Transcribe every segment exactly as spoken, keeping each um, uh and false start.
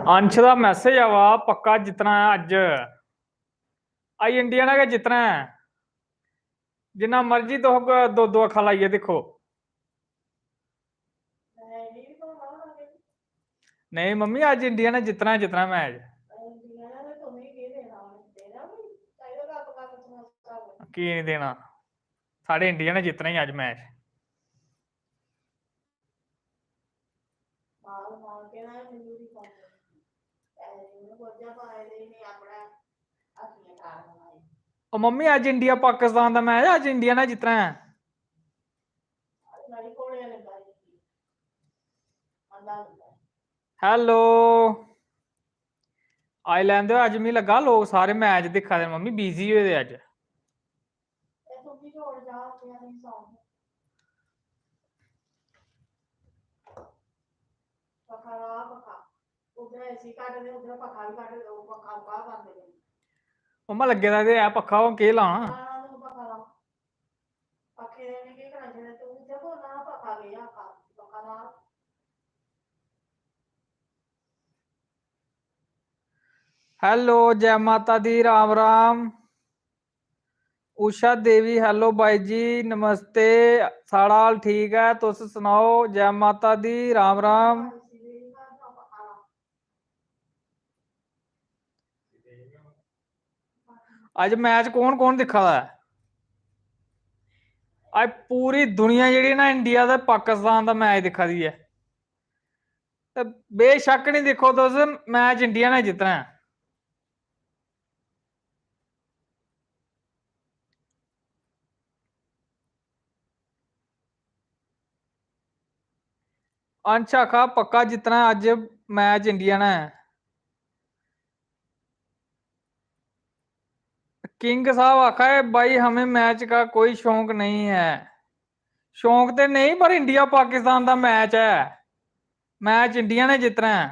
अंश दा मैसेज आवा, पक्का जित्तना ऐ अज्ज। आई इंडिया ने गै जित्तना ऐ। जिन्ना मर्जी तुस दो दो अक्खां लाइयै दिक्खो। नेईं मम्मी, अज्ज इंडिया ने जित्तना ऐ, जित्तना मैच। की निं देना? साढ़े इंडिया ने जित्तना ही अज्ज मैच। ओ मम्मी, अज्ज इंडिया पाकिस्तान दा मैच ऐ, अज्ज इंडिया ने जित्तना ऐ। हैलो, आई लैन दो, अज्ज मिगी लग्गा लोक सारे मैच दिक्खा दे, मम्मी बिजी होए दे अज्ज। मम्मा लग्गे दा ते है पक्खा, हून केह् लां? हैलो, जय माता दी, राम राम। उषा देवी, hello बाई जी, नमस्ते। साढ़ा हाल ठीक ऐ, तुस सनाओ? जय माता दी, राम राम। अज्ज मैच कौन कौन दिक्खा दा ऐ? अज्ज पूरी दुनिया जेह्ड़ी ना, इंडिया ते पाकिस्तान दा मैच दिक्खा दी ऐ। ते बेशक्क निं, दिक्खो तुस, मैच इंडिया ने जित्तना ऐ। अंश आखा पक्का जित्तना अज्ज मैच इंडिया ने। किंग साहब आखा है, भाई, हमें मैच का कोई शौक नहीं है। शौक ते नहीं, पर इंडिया पाकिस्तान दा मैच ऐ, मैच इंडिया ने जित्तना ऐ।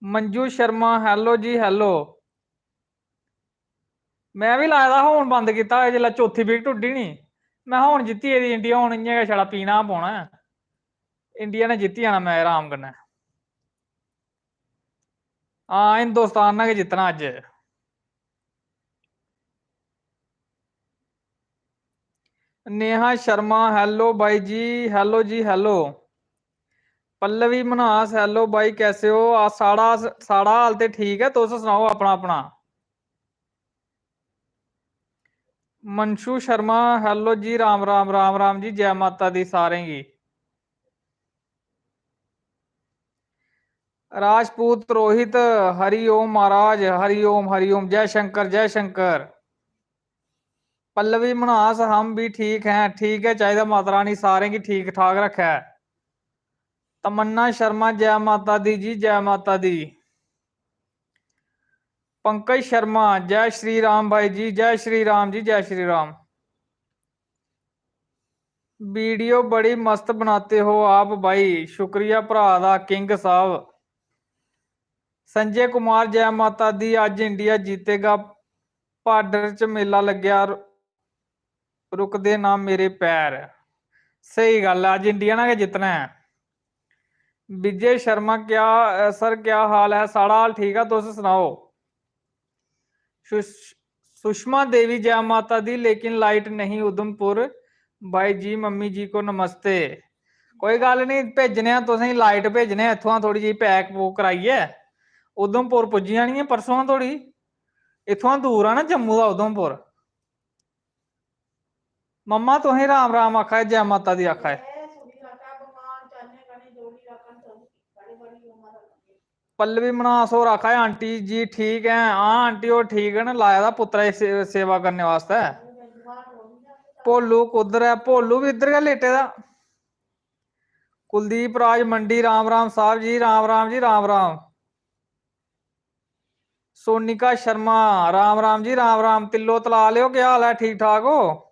मंजू शर्मा, hello जी, hello। मैं बी लाए दा हा, हून बंद कीता, जिसलै चौथी विकेट उड्डी नी, मैं हून जित्ती गेदी इंडिया, हून इ'यां गै छड़ा पीना गै पौना ऐ। इंडिया ने जित्ती जाना मैच अराम कन्नै। हां, हिंदुस्तान ने गै जित्तना अज्ज। नेहा शर्मा, hello बाई जी, hello जी, hello। पल्लवी मन्हास, hello बाई, कैसे हो? आ, साढ़ा, साढ़ा हाल ते ठीक ऐ, तुस सनाओ अपना, अपना। मंशु शर्मा, hello जी, राम राम, राम राम जी, जय माता दी सारें गी। राजपूत रोहित, हरि ओम महाराज, हरि ओम, हरि ओम, जय शंकर, जय शंकर। पल्लवी मन्हास, हम भी ठीक हैं, ठीक ऐ चाहिदा, माता रानी सारें गी ठीक ठाक रक्खै। तमन्ना शर्मा, जय माता दी जी, जय माता दी। पंकज शर्मा, जय श्री राम भाई जी, जय श्री राम जी, जय श्री राम। वीडियो बड़ी मस्त बनाते हो आप भाई, शुक्रिया भरा दा किंग साहब। संजय कुमार, जय माता दी, अज्ज इंडिया जीतेगा, बॉर्डर च मेला लग्गेआ, रु-, रुकदे ना मेरे पैर। स्हेई गल्ल ऐ, अज्ज इंडिया ने गै जित्तना ऐ। विजय शर्मा, क्या, अ, सर, क्या हाल है? साढ़ा हाल ठीक ऐ, तुस सनाओ। सुष-, सुषमा देवी, जय माता दी, लेकिन लाइट नहीं उधमपुर। भाई जी, मम्मी जी को नमस्ते। कोई गल्ल नहीं, भेजने आं तुसेंगी, लाइट भेजने आं इत्थुआं, थोड़ी जेही pack पूक कराइयै उधमपुर पुज्जी जानी ऐ परसों थोड़ी। इत्थुआं दूर आ ना जम्मू दा उधमपुर। मम्मा तुसें राम राम आखा दे, जै माता दी आखा दे। पल्लवी मन्हास होर आखा दे, आंटी जी ठीक ऐ? हां आंटी होर ठीक न, लाए दा पुत्तरा दी से-, सेवा करने वास्तै। भोलू कुद्धर ऐ? भोलू बी इद्धर गै लेटे दा। कुलदीप राज मंडी, राम राम साहब जी, राम राम जी, राम राम। सोनिका शर्मा, राम राम जी, राम राम। तिल्लो तला आह्लेओ, केह् हाल ऐ? ठीक ठाक ओ?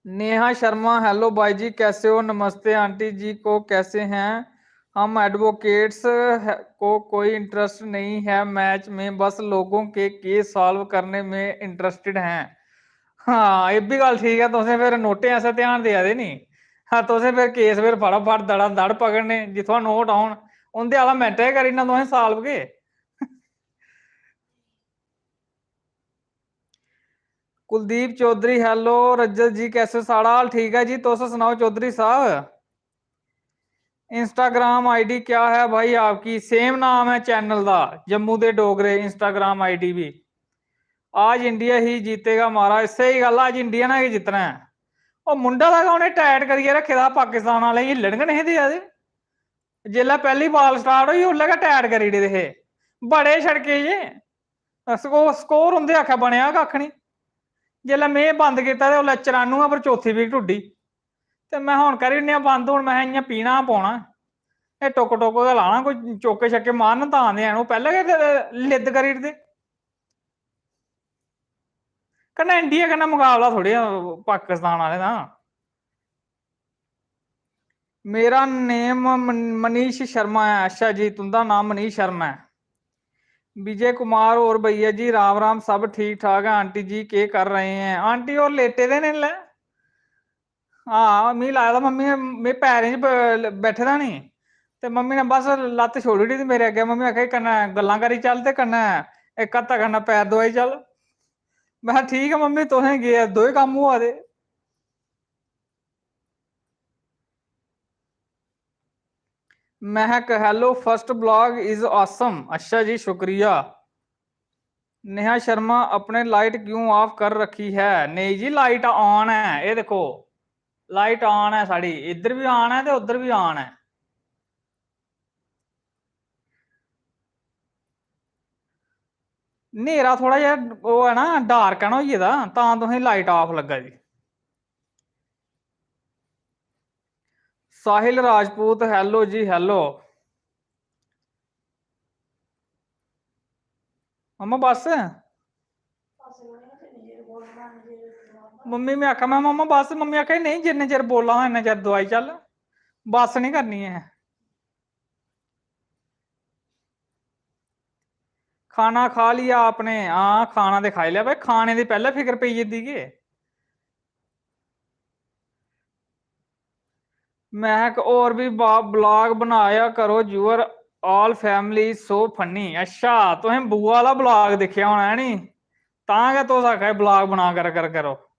नेहा शर्मा, hello भाई जी, कैसे हो? नमस्ते आंटी जी को, कैसे हैं? हम advocates है, को कोई interest नहीं है match में, बस लोगों के case solve करने में interested हैं। हां, एह् बी गल्ल ठीक ऐ, तुसें फिर नोटें आस्तै ध्यान देआ दे नी। हां, तुसें फिर केस फिर फटाफट दड़ा दड़ पकड़ने, जित्थुआं नोट औन, उं'दे आह्ला मिंटै गै करी ओड़ना तुसें साल्व के। कुलदीप चौधरी, hello। रजत जी, कैसे हो? साढ़ा हाल ठीक ऐ जी, तुस सनाओ चौधरी साहब। Instagram ID क्या है भाई आपकी? सेम नाम ऐ चैनल दा, जम्मू दे डोगरे, Instagram ID बी। आज इंडिया ही जीतेगा महाराज, स्हेई गल्ल, अज्ज इंडिया ने गै जित्तना ऐ। ओह् मुंडा दा गै उ'नें टाइट करियै रक्खे दा हा पाकिस्तान आह्ले, हिल्लन गै नेईं हे देआ दे। जेल्लै पैह्ली बाल स्टार्ट होई, उसलै गै टाइट करी ओड़े दे हे। बड़े छड़के जे। स्को-, स्कोर उं'दे आखेआ बनेआ कक्ख निं। जेल्लै में बंद कीता ते उसलै चरानुएं पर चौथी विकेट उड्डी। ते में, "हून करी ओड़ने आं बंद, हून," में इ'यां पीना पौना। एह् टुक टुक गै लाना, कोई चौके छक्के मारन तां दे हैन, ओह् पैह्लें गै ते लिद्द करी ओड़दे। कन्नै इंडिया कन्नै मकाबला थोड़ी ऐ पाकिस्तान आह्लें दा। मेरा नेम मन-, मनीष शर्मा ऐ। अच्छा जी, तुं'दा नाम मनीष शर्मा ऐ। विजय कुमार और भैया जी, राम राम, सब ठीक ठाक है? आंटी जी, क्या कर रहे हैं? आंटी और लेटे दे ने ले। हां, मी लाए दा मम्मी ने, में पैरें च ब-, बैठे दा नी, ते मम्मी ने बस लत्त छोड़ी ओड़ी ते मेरे अग्गें मम्मी आखा दी, "कन्नै गल्लां करी चल ते कन्नै इक हत्था कन्नै पैर दबाई चल।" में आखेआ, "ठीक ऐ मम्मी, तुसें गे, दो ही कम्म होआ दे।" महक, hello, first vlog is awesome। अच्छा जी, शुक्रिया। नेहा शर्मा, अपने लाइट क्यों ऑफ कर रखी है? नेईं जी, लाइट on ऐ, एह् दिक्खो, लाइट on ऐ साढ़ी, इद्धर बी on ऐ ते उद्धर बी on ऐ। न्हेरा थोह्ड़ा जेहा ओह् ऐ ना, डार्क ऐ ना होई गेदा, तां तुसेंगी लाइट ऑफ लग्गा दी। साहिल राजपूत, hello जी, hello। मम्मा बस। मम्मी में आखेआ, में, "मम्मा बस।" मम्मी आखेआ, "नेईं, जिन्ने चिर बोला ना, इन्ने चिर दवाई चल, बस नहीं करनी है।" खाना खा लिया आपने? हां, खाना ते खाई लेआ भाई, खाने दी पैह्लें फिकर पेई जंदी के। महक, होर बी बा-, vlog बनाया करो, your all family so funny। अच्छा, तुसें बुआ आह्ला vlog दिक्खेआ होना है नी, तां गै तुस आखा दे vlog बना कर, कर करो।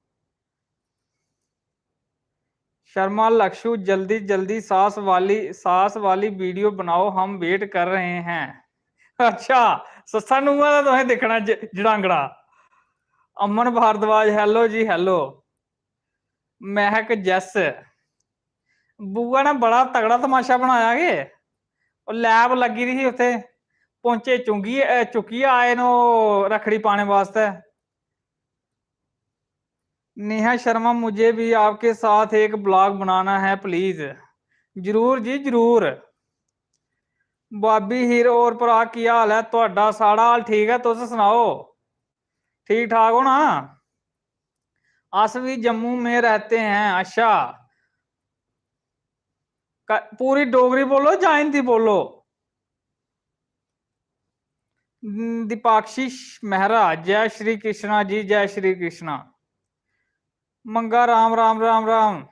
शर्मा लक्षु, जल्दी जल्दी सास वाली, सास वाली video बनाओ, हम wait कर रहे हैं। अच्छा, सस्सा नूंहा दा तुसें दिक्खना ज-, जड़ांगड़ा। अमन भारद्वाज, hello जी, hello। महक जस, बुआ ने बड़ा तगड़ा तमाशा बनाया के। ओह् lab लग्गी दी ही उत्थै, पौंचे चुंगियै, अ, चुक्कियै आए न ओह् रक्खड़ी पाने बास्तै। नेहा शर्मा, मुझे भी आपके साथ एक vlog बनाना है please। जरूर जी, जरूर। भाभी हीर और भ्राऽ, केह् हाल ऐ थुआढ़ा? साढ़ा हाल ठीक ऐ, तुस सनाओ, ठीक ठाक हो ना? अस भी जम्मू में रहते हैं। अच्छा, क-, पूरी डोगरी बोलो जां हिंदी बोलो? दीपाक्षी मेहरा, जय श्री कृष्णा जी, जय श्री कृष्णा। मंगा राम, राम, राम, राम।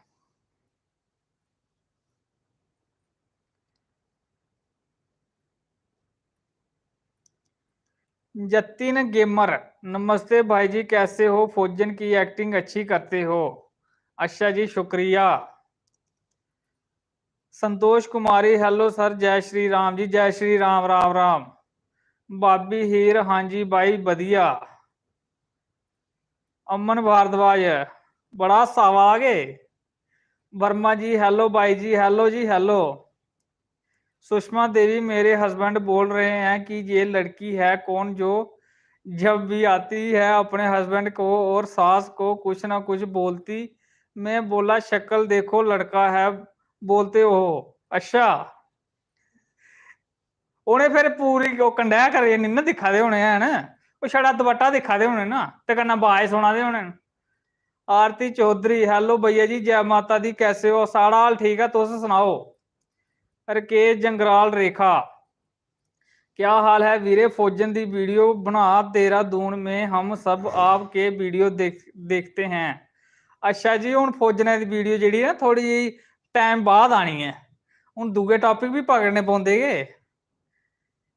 जतिन गेमर, नमस्ते भाई जी, कैसे हो? फौजन की एक्टिंग अच्छी करते हो। अच्छा जी, शुक्रिया। संतोष कुमारी, hello sir, जय श्री राम जी, जय श्री राम, राम राम। भाभी हीर, हाँ जी भाई, बधिया। अमन भारद्वाज, बड़ा सावा के। वर्मा जी, hello बाई जी, hello जी, hello। सुषमा देवी, मेरे husband बोल रहे हैं कि ये लड़की है कौन जो जब भी आती है अपने husband को और सास को कुछ ना कुछ बोलती। मैं बोला, शक्ल देखो, लड़का है, बोलते हो। अच्छा, उ'नें फिर पूरी ओह् कंडै करियै निं ना दिक्खा दे होने हैन, ओह् छड़ा दपट्टा दिक्खा दे होने ना, ते कन्नै बाज सुना दे होने न। आरती चौधरी, hello भैया जी, जय माता दी, कैसे हो? साढ़ा हाल ठीक ऐ, तुस सनाओ। रकेश जंगराल, रेखा, क्या हाल है वीरे? फौजन दी वीडियो बना, देहरादून में हम सब आपके वीडियो देख, देखते हैं। अच्छा जी, हुन फौजने दी वीडियो जेह्ड़ी ऐ ना, थोह्ड़ी जेही टाइम बाद आनी ऐ। हुन दूए टॉपिक बी पकड़ने पौंदे गै।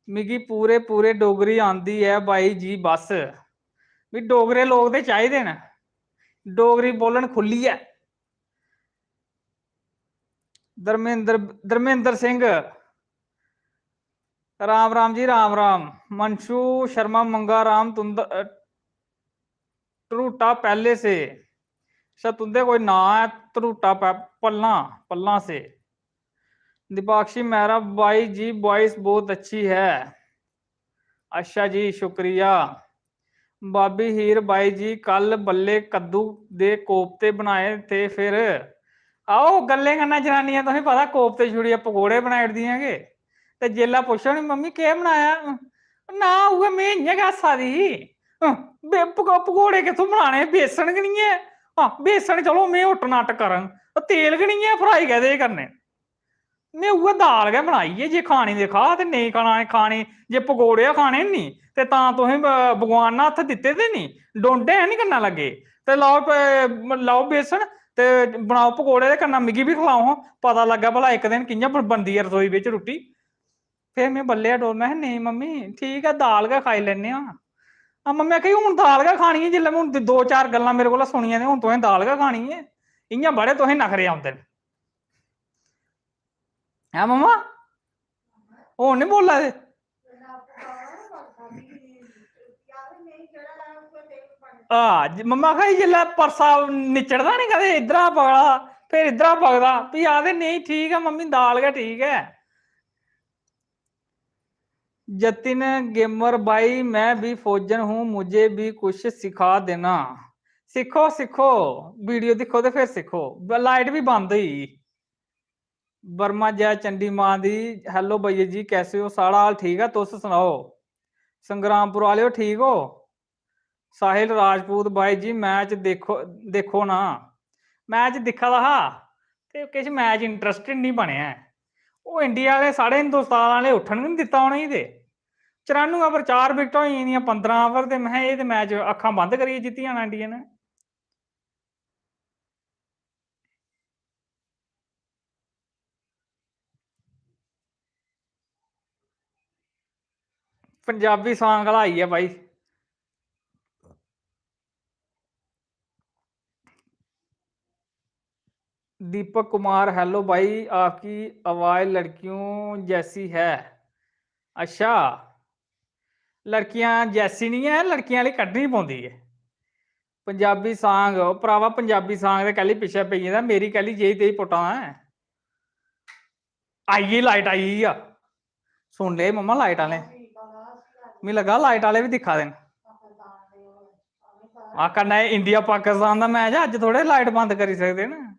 मिगी पूरे पूरे डोगरी आंदी ऐ बाई जी, बस। भी डोगरे लोग ते चाहिदे न, डोगरी बोलन खुल्लियै। धर्मेंद्र, धर्मेंद्र सिंह, राम राम जी, राम राम। मंशु शर्मा, मंगा राम, तुंदा, अ, धरूटा पैह्ले से, अच्छा, तुंदे कोई नांऽ ऐ धरूटा पै-, पल्लां, पल्लां से। दीपाक्षी मेहरा, बाई जी, वॉइस बहुत अच्छी है। अच्छा जी, शुक्रिया। भाभी हीर बाई जी, कल बल्ले कद्दू दे कोफ्ते बनाए थे फिर। आओ, गल्लें कन्नै जनानियां, तुसें पता, कोफ्ते छुड़ियै पकौड़े बनाई ओड़दियां के। ते जेल्लै पुच्छो नी, "मम्मी, केह् बनाया?" "ना, उ'ऐ में इ'यां गै हस्सा दी ही। हं, बे-, पक-, पकौड़े कित्थूं बनाने? बेसन गै निं ऐ। हां, बेसन, चलो, में उट्ट नट्ट करङ। तेल गै निं ऐ, फ्राई कैह्दे करने?" में उ'ऐ दाल गै बनाई ऐ, जे खानी ते खा, ते नेईं खाना, खानी, जे पकौड़े गै खाने नी, ते तां तुसें ब-, भगवान ने हत्थ दित्ते दे नी, डोंडे हैन नी कन्नै लग्गे, ते लाओ प-, लाओ बेसन ते बनाओ पकौड़े, ते कन्नै मिगी बी खलाओ हां, पता लग्गै भला इक दिन कि'यां बन-, बनदी ऐ रसोई बिच रुट्टी। फिर में बल्लेआ डोल, में आखेआ, "नेईं मम्मी, ठीक ऐ, दाल गै खाई लैन्ने आं।" हां, मम्मी आखा दी, "हून दाल गै खानी ऐ, जिसलै में हून दो चार गल्लां मेरे कोला सुनियां ते हून तुसें दाल गै खानी ऐ, इ'यां बड़े तुसें नखरे औंदे न।" हैं मम्मा? हून निं बोल्ला दे? हां, ज-, मम्मा आखा दी, "जिसलै परसा निचड़दा निं कदें, इद्धरा पकड़ा, फिर इद्धरा पकड़ा, फ्ही आखदे, 'नेईं, ठीक ऐ मम्मी, दाल गै ठीक ऐ।'" जतिन गेमर भाई, मैं भी फौजन हूँ, मुझे भी कुछ सिखा देना। सिक्खो, सिक्खो, वीडियो दिक्खो ते फिर सिक्खो। ब-, लाइट बी बंद होई गेई। वर्मा, जय चंडी मां दी। Hello भैया जी, कैसे हो? साढ़ा हाल ठीक ऐ, तुस सनाओ। संग्रामपुर आह्लेओ, ठीक हो? साहिल राजपूत, भाई जी, मैच देखो, देखो ना। मैच दिक्खा दा हा ते किश मैच इंटरस्टिड निं बनेआ ऐ। ओह् इंडिया आह्ले, साढ़े हिंदुस्तान आह्ले उट्ठन गै निं दित्ता उ'नेंगी ते। चरानुऐ ओवर चार विकटां होई गेदियां, पंदरां ओवर, ते महैं एह् ते मैच अक्खां बंद करियै जित्ती जाना इंडिया ने। पंजाबी सांग आह्ला आई गेआ भाई। दीपक कुमार, हेलो भाई, आपकी आवाज़ लड़कियों जैसी है। अच्छा, लड़कियां जैसी निं ऐ, लड़कियां आह्ली कड्ढनी पौंदी ऐ। पंजाबी सांग, ओह् भ्रावा, पंजाबी सांग ते कैह्ली पिच्छें पेई गेदा, मेरी कैह्ली जेही तेही पुट्टा दा ऐ। आई गेई लाइट, आई गेई आ। सुन ले मम्मा, लाइट आह्ले, मिगी लग्गा लाइट आह्ले बी दिक्खा दे न। आ, कन्नै इंडिया पाकिस्तान दा मैच ऐ, अज्ज थोह्ड़े लाइट बंद करी सकदे न।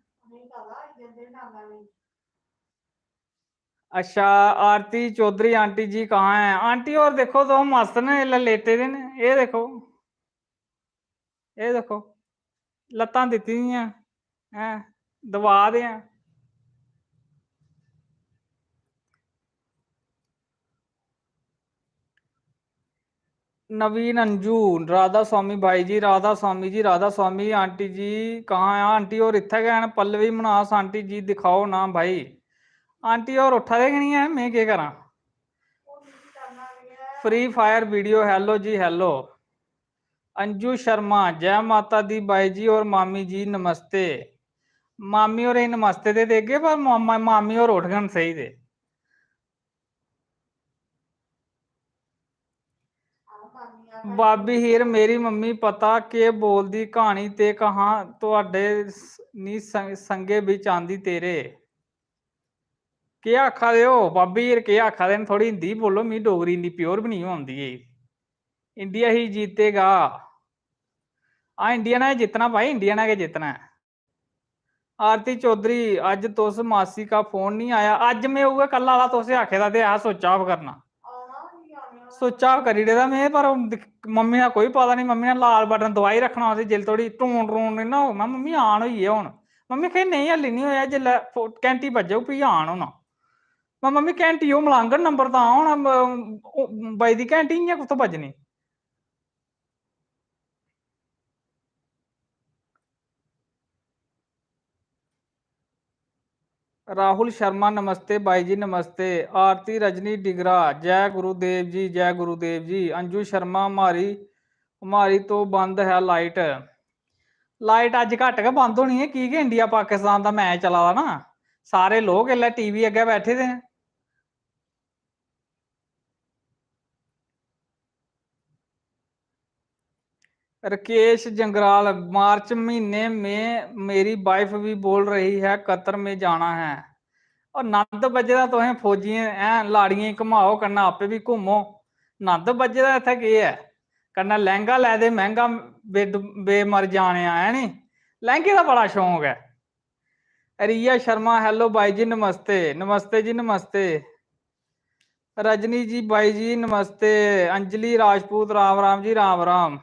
अच्छा, आरती चौधरी आंटी जी कहाँ हैं? आंटी होर दिक्खो, तुस मस्त न, इसलै लेटे दे न। एह् दिक्खो, एह् दिक्खो, लत्तां दित्ती दियां, हैं, दबा दे आं। नवीन अंजू, राधा स्वामी भाई जी, राधा स्वामी जी, राधा स्वामी। आंटी जी कहाँ हैं? आंटी होर इत्थै गै न। पल्लवी मन्हास, आंटी जी दिखाओ ना भाई। आंटी होर उट्ठा दे गै निं हैन, में केह् करां? Free Fire video, hello जी, hello। अंजू शर्मा, जय माता दी बाई जी और मामी जी, नमस्ते। मामी होरें गी नमस्ते ते देगे, पर मामा, मामी होर उठङन सेही ते। भाभी हीर, मेरी मम्मी पता केह् बोलदी, क्हानी ते कहां, तुआडे स-, नी सं-, संगे बिच आंदी तेरे। केह् आखा दे ओ भाभी हीर, केह् आखा दे न? थोह्ड़ी हिंदी बोलो, मिगी डोगरी इन्नी pure बी नेईं औंदी ऐ। इंडिया ही जीतेगा। हां, इंडिया ने जित्तना भाई, इंडिया ने गै जित्तना ऐ। आरती चौधरी, अज्ज तुस मासी का फोन नहीं आया। अज्ज में उ'ऐ कल्ल आह्ला तुसें आखे दा ते ऐ switch off करना। Switch off करी ओड़े दा में, पर हून दिक्ख, मम्मी दा कोई पता नहीं, मम्मी ने लाल बटन दबाई रक्खना उसी, जिल्लै धोड़ी टून टून निं ना होग। में, "मम्मी, on होई गे हून।" मम्मी आखा दी, "नेईं, हल्ली निं होएआ, जिल्लै फो-, घैंटी बज्जग, फ्ही on होना।" मम्मी, घैंटी ओह् मलांगन नंबर तां होना, म-, ओह् बजदी घैंटी, इ'यां कुत्थै बज्जनी? राहुल शर्मा, नमस्ते बाई जी, नमस्ते। आरती रजनी डिगरा, जय गुरुदेव जी, जय गुरुदेव जी। अंजू शर्मा, हमारी, हमारी तो बंद है लाइट। लाइट अज्ज घट्ट गै बंद होनी ऐ, की के इंडिया पाकिस्तान दा मैच चला दा ना, सारे लोक इसलै टीवी अग्गै बैठे दे न। राकेश जंगराल, मार्च महीने में मेरी वाइफ भी बोल रही है कतर में जाना है। और नंद बज्जे दा तुसें फौजियें, हैं, लाड़ियें गी घुमाओ, कन्नै आपे बी घूमो। नंद बज्जे दा इत्थै केह् ऐ? कन्नै लैंह्गा लै दे, मैंह्गा बे-, बेमर जाने आ, है नी? लैंह्गे दा बड़ा शौंक ऐ। रिया शर्मा, hello बाई जी, नमस्ते, नमस्ते जी, नमस्ते। रजनी जी, बाई जी, नमस्ते। अंजलि राजपूत, राम राम जी, राम राम।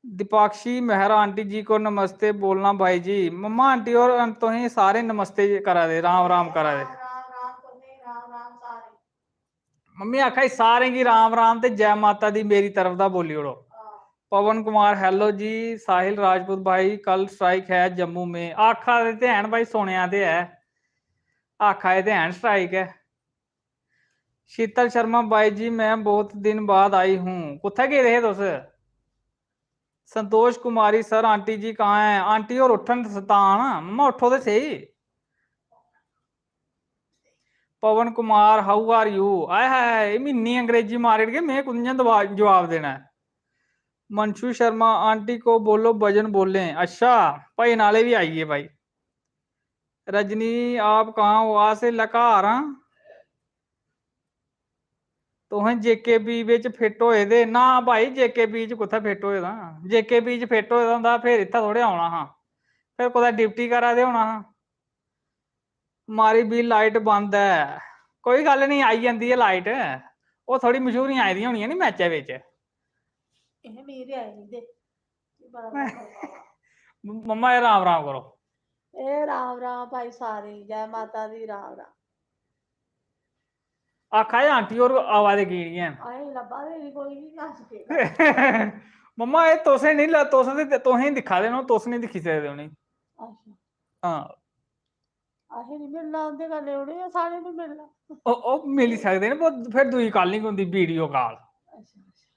दीपाक्षी मेहरा, आंटी जी को नमस्ते बोलना बाई जी। मम्मा, आंटी होर तुसें सारे नमस्ते करा दे, राम राम करा दे। राम राम तुसें, राम राम सारे। मम्मी आखा दी, "सारें गी राम राम ते जय माता दी मेरी तरफ दा बोली ओड़ो।" पवन कुमार, "हेलो जी।" साहिल राजपूत भाई, "कल स्ट्राइक है जम्मू में।" आखा दे ते हैन भाई, सुनेआ ते ऐ, आखा दे ते हैन स्ट्राइक ऐ। शीतल शर्मा, "बाई जी, मैं बहुत दिन बाद आई हूँ।" कुत्थै गेदे हे तुस? संतोष कुमारी, "सर, आंटी जी कहाँ हैं?" आंटी होर उट्ठन तां ना, मम्मा उट्ठो ते स्हेई। Pawan Kumar, "How are you?" आय हाय हाय, एह् इन्नी अंग्रेजी मारी ओड़गे, में कु'यां दवा-, जवाब देना ऐ? मंशु शर्मा, "आंटी को बोलो भजन बोलें।" अच्छा, भजन आह्ले बी आई गे भाई। रजनी, "आप कहाँ हो?" अस इसलै घर आं। तुसें जे के पी बिच फिट होए दे? ना भाई, जे के पी च कुत्थै फिट होए दा? जे के पी च फिट होए दा होंदा, फिर इत्थै थोड़े औना हा, फिर कुतै ड्यूटी करा दे होना हा। मारी बी लाइट बंद ऐ। कोई गल्ल निं, आई जंदी ऐ लाइट। ओह् थोड़ी मशहूरियां आई दियां होनियां नी मैचै बिच। एह् मेरे आई जंदे। मम्मा, एह् राम राम करो। ए राम राम भाई सारें गी, जय माता दी, राम राम। आखा दे आंटी होर आवा दे की निं हैन? असें लब्भा दे निं कोई बी, अस केह् करचै? मम्मा, एह् तुसें निं ल-, तुस ते, तुसें दिक्खा दे न, तुस निं दिक्खी सकदे उ'नेंगी। अच्छा। हां। असें निं मिलना उं'दे कन्नै, उ'नें गै सारें नू मिलना। ओह्, ओह् मिली सकदे न, पर फिर दूई calling होंदी, video call। अच्छा, अच्छा।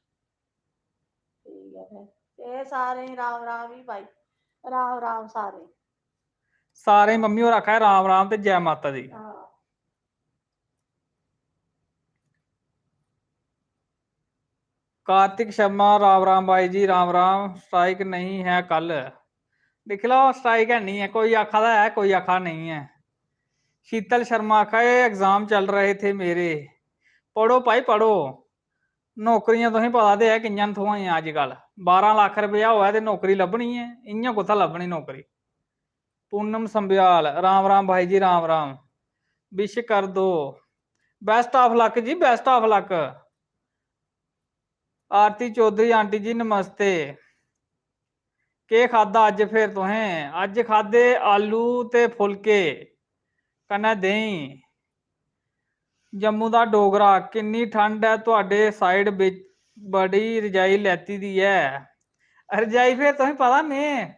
ठीक ऐ फिर। ते सारें गी राम राम ही भाई। राम राम सारें गी। सारें गी मम्मी होर आखा दे राम राम ते जै माता दी। हां। कार्तिक शर्मा, "राम राम बाई जी, राम राम, स्ट्राइक नहीं है कल।" दिक्खी लैओ, स्ट्राइक है नहीं है, कोई आखा दा है, कोई आखा दा नहीं है। शीतल शर्मा आखा, "एह् एग्जाम चल रहे थे मेरे।" पढ़ो भाई, पढ़ो। नौकरियां तुसेंगी पता ते ऐ कि'यां न थ्होआ दियां अज्जकल। बारां लक्ख रपेआ होऐ ते नौकरी लब्भनी ऐ, इ'यां कुत्थै लब्भनी नौकरी? पूनम संब्याल, "राम राम भाई जी, राम राम। Wish कर दो।" Best of luck जी, best of luck। Aarti Chaudhary, "aunty जी नमस्ते, केह् खाद्धा अज्ज फिर तुसें?" अज्ज खाद्धे आलू ते फुलके कन्नै देहीं। जम्मू दा डोगरा, "किन्नी ठंड ऐ तुआडे side बिच? बड़ी रजाई लैती दी ऐ।" रजाई फिर तुसें पता, में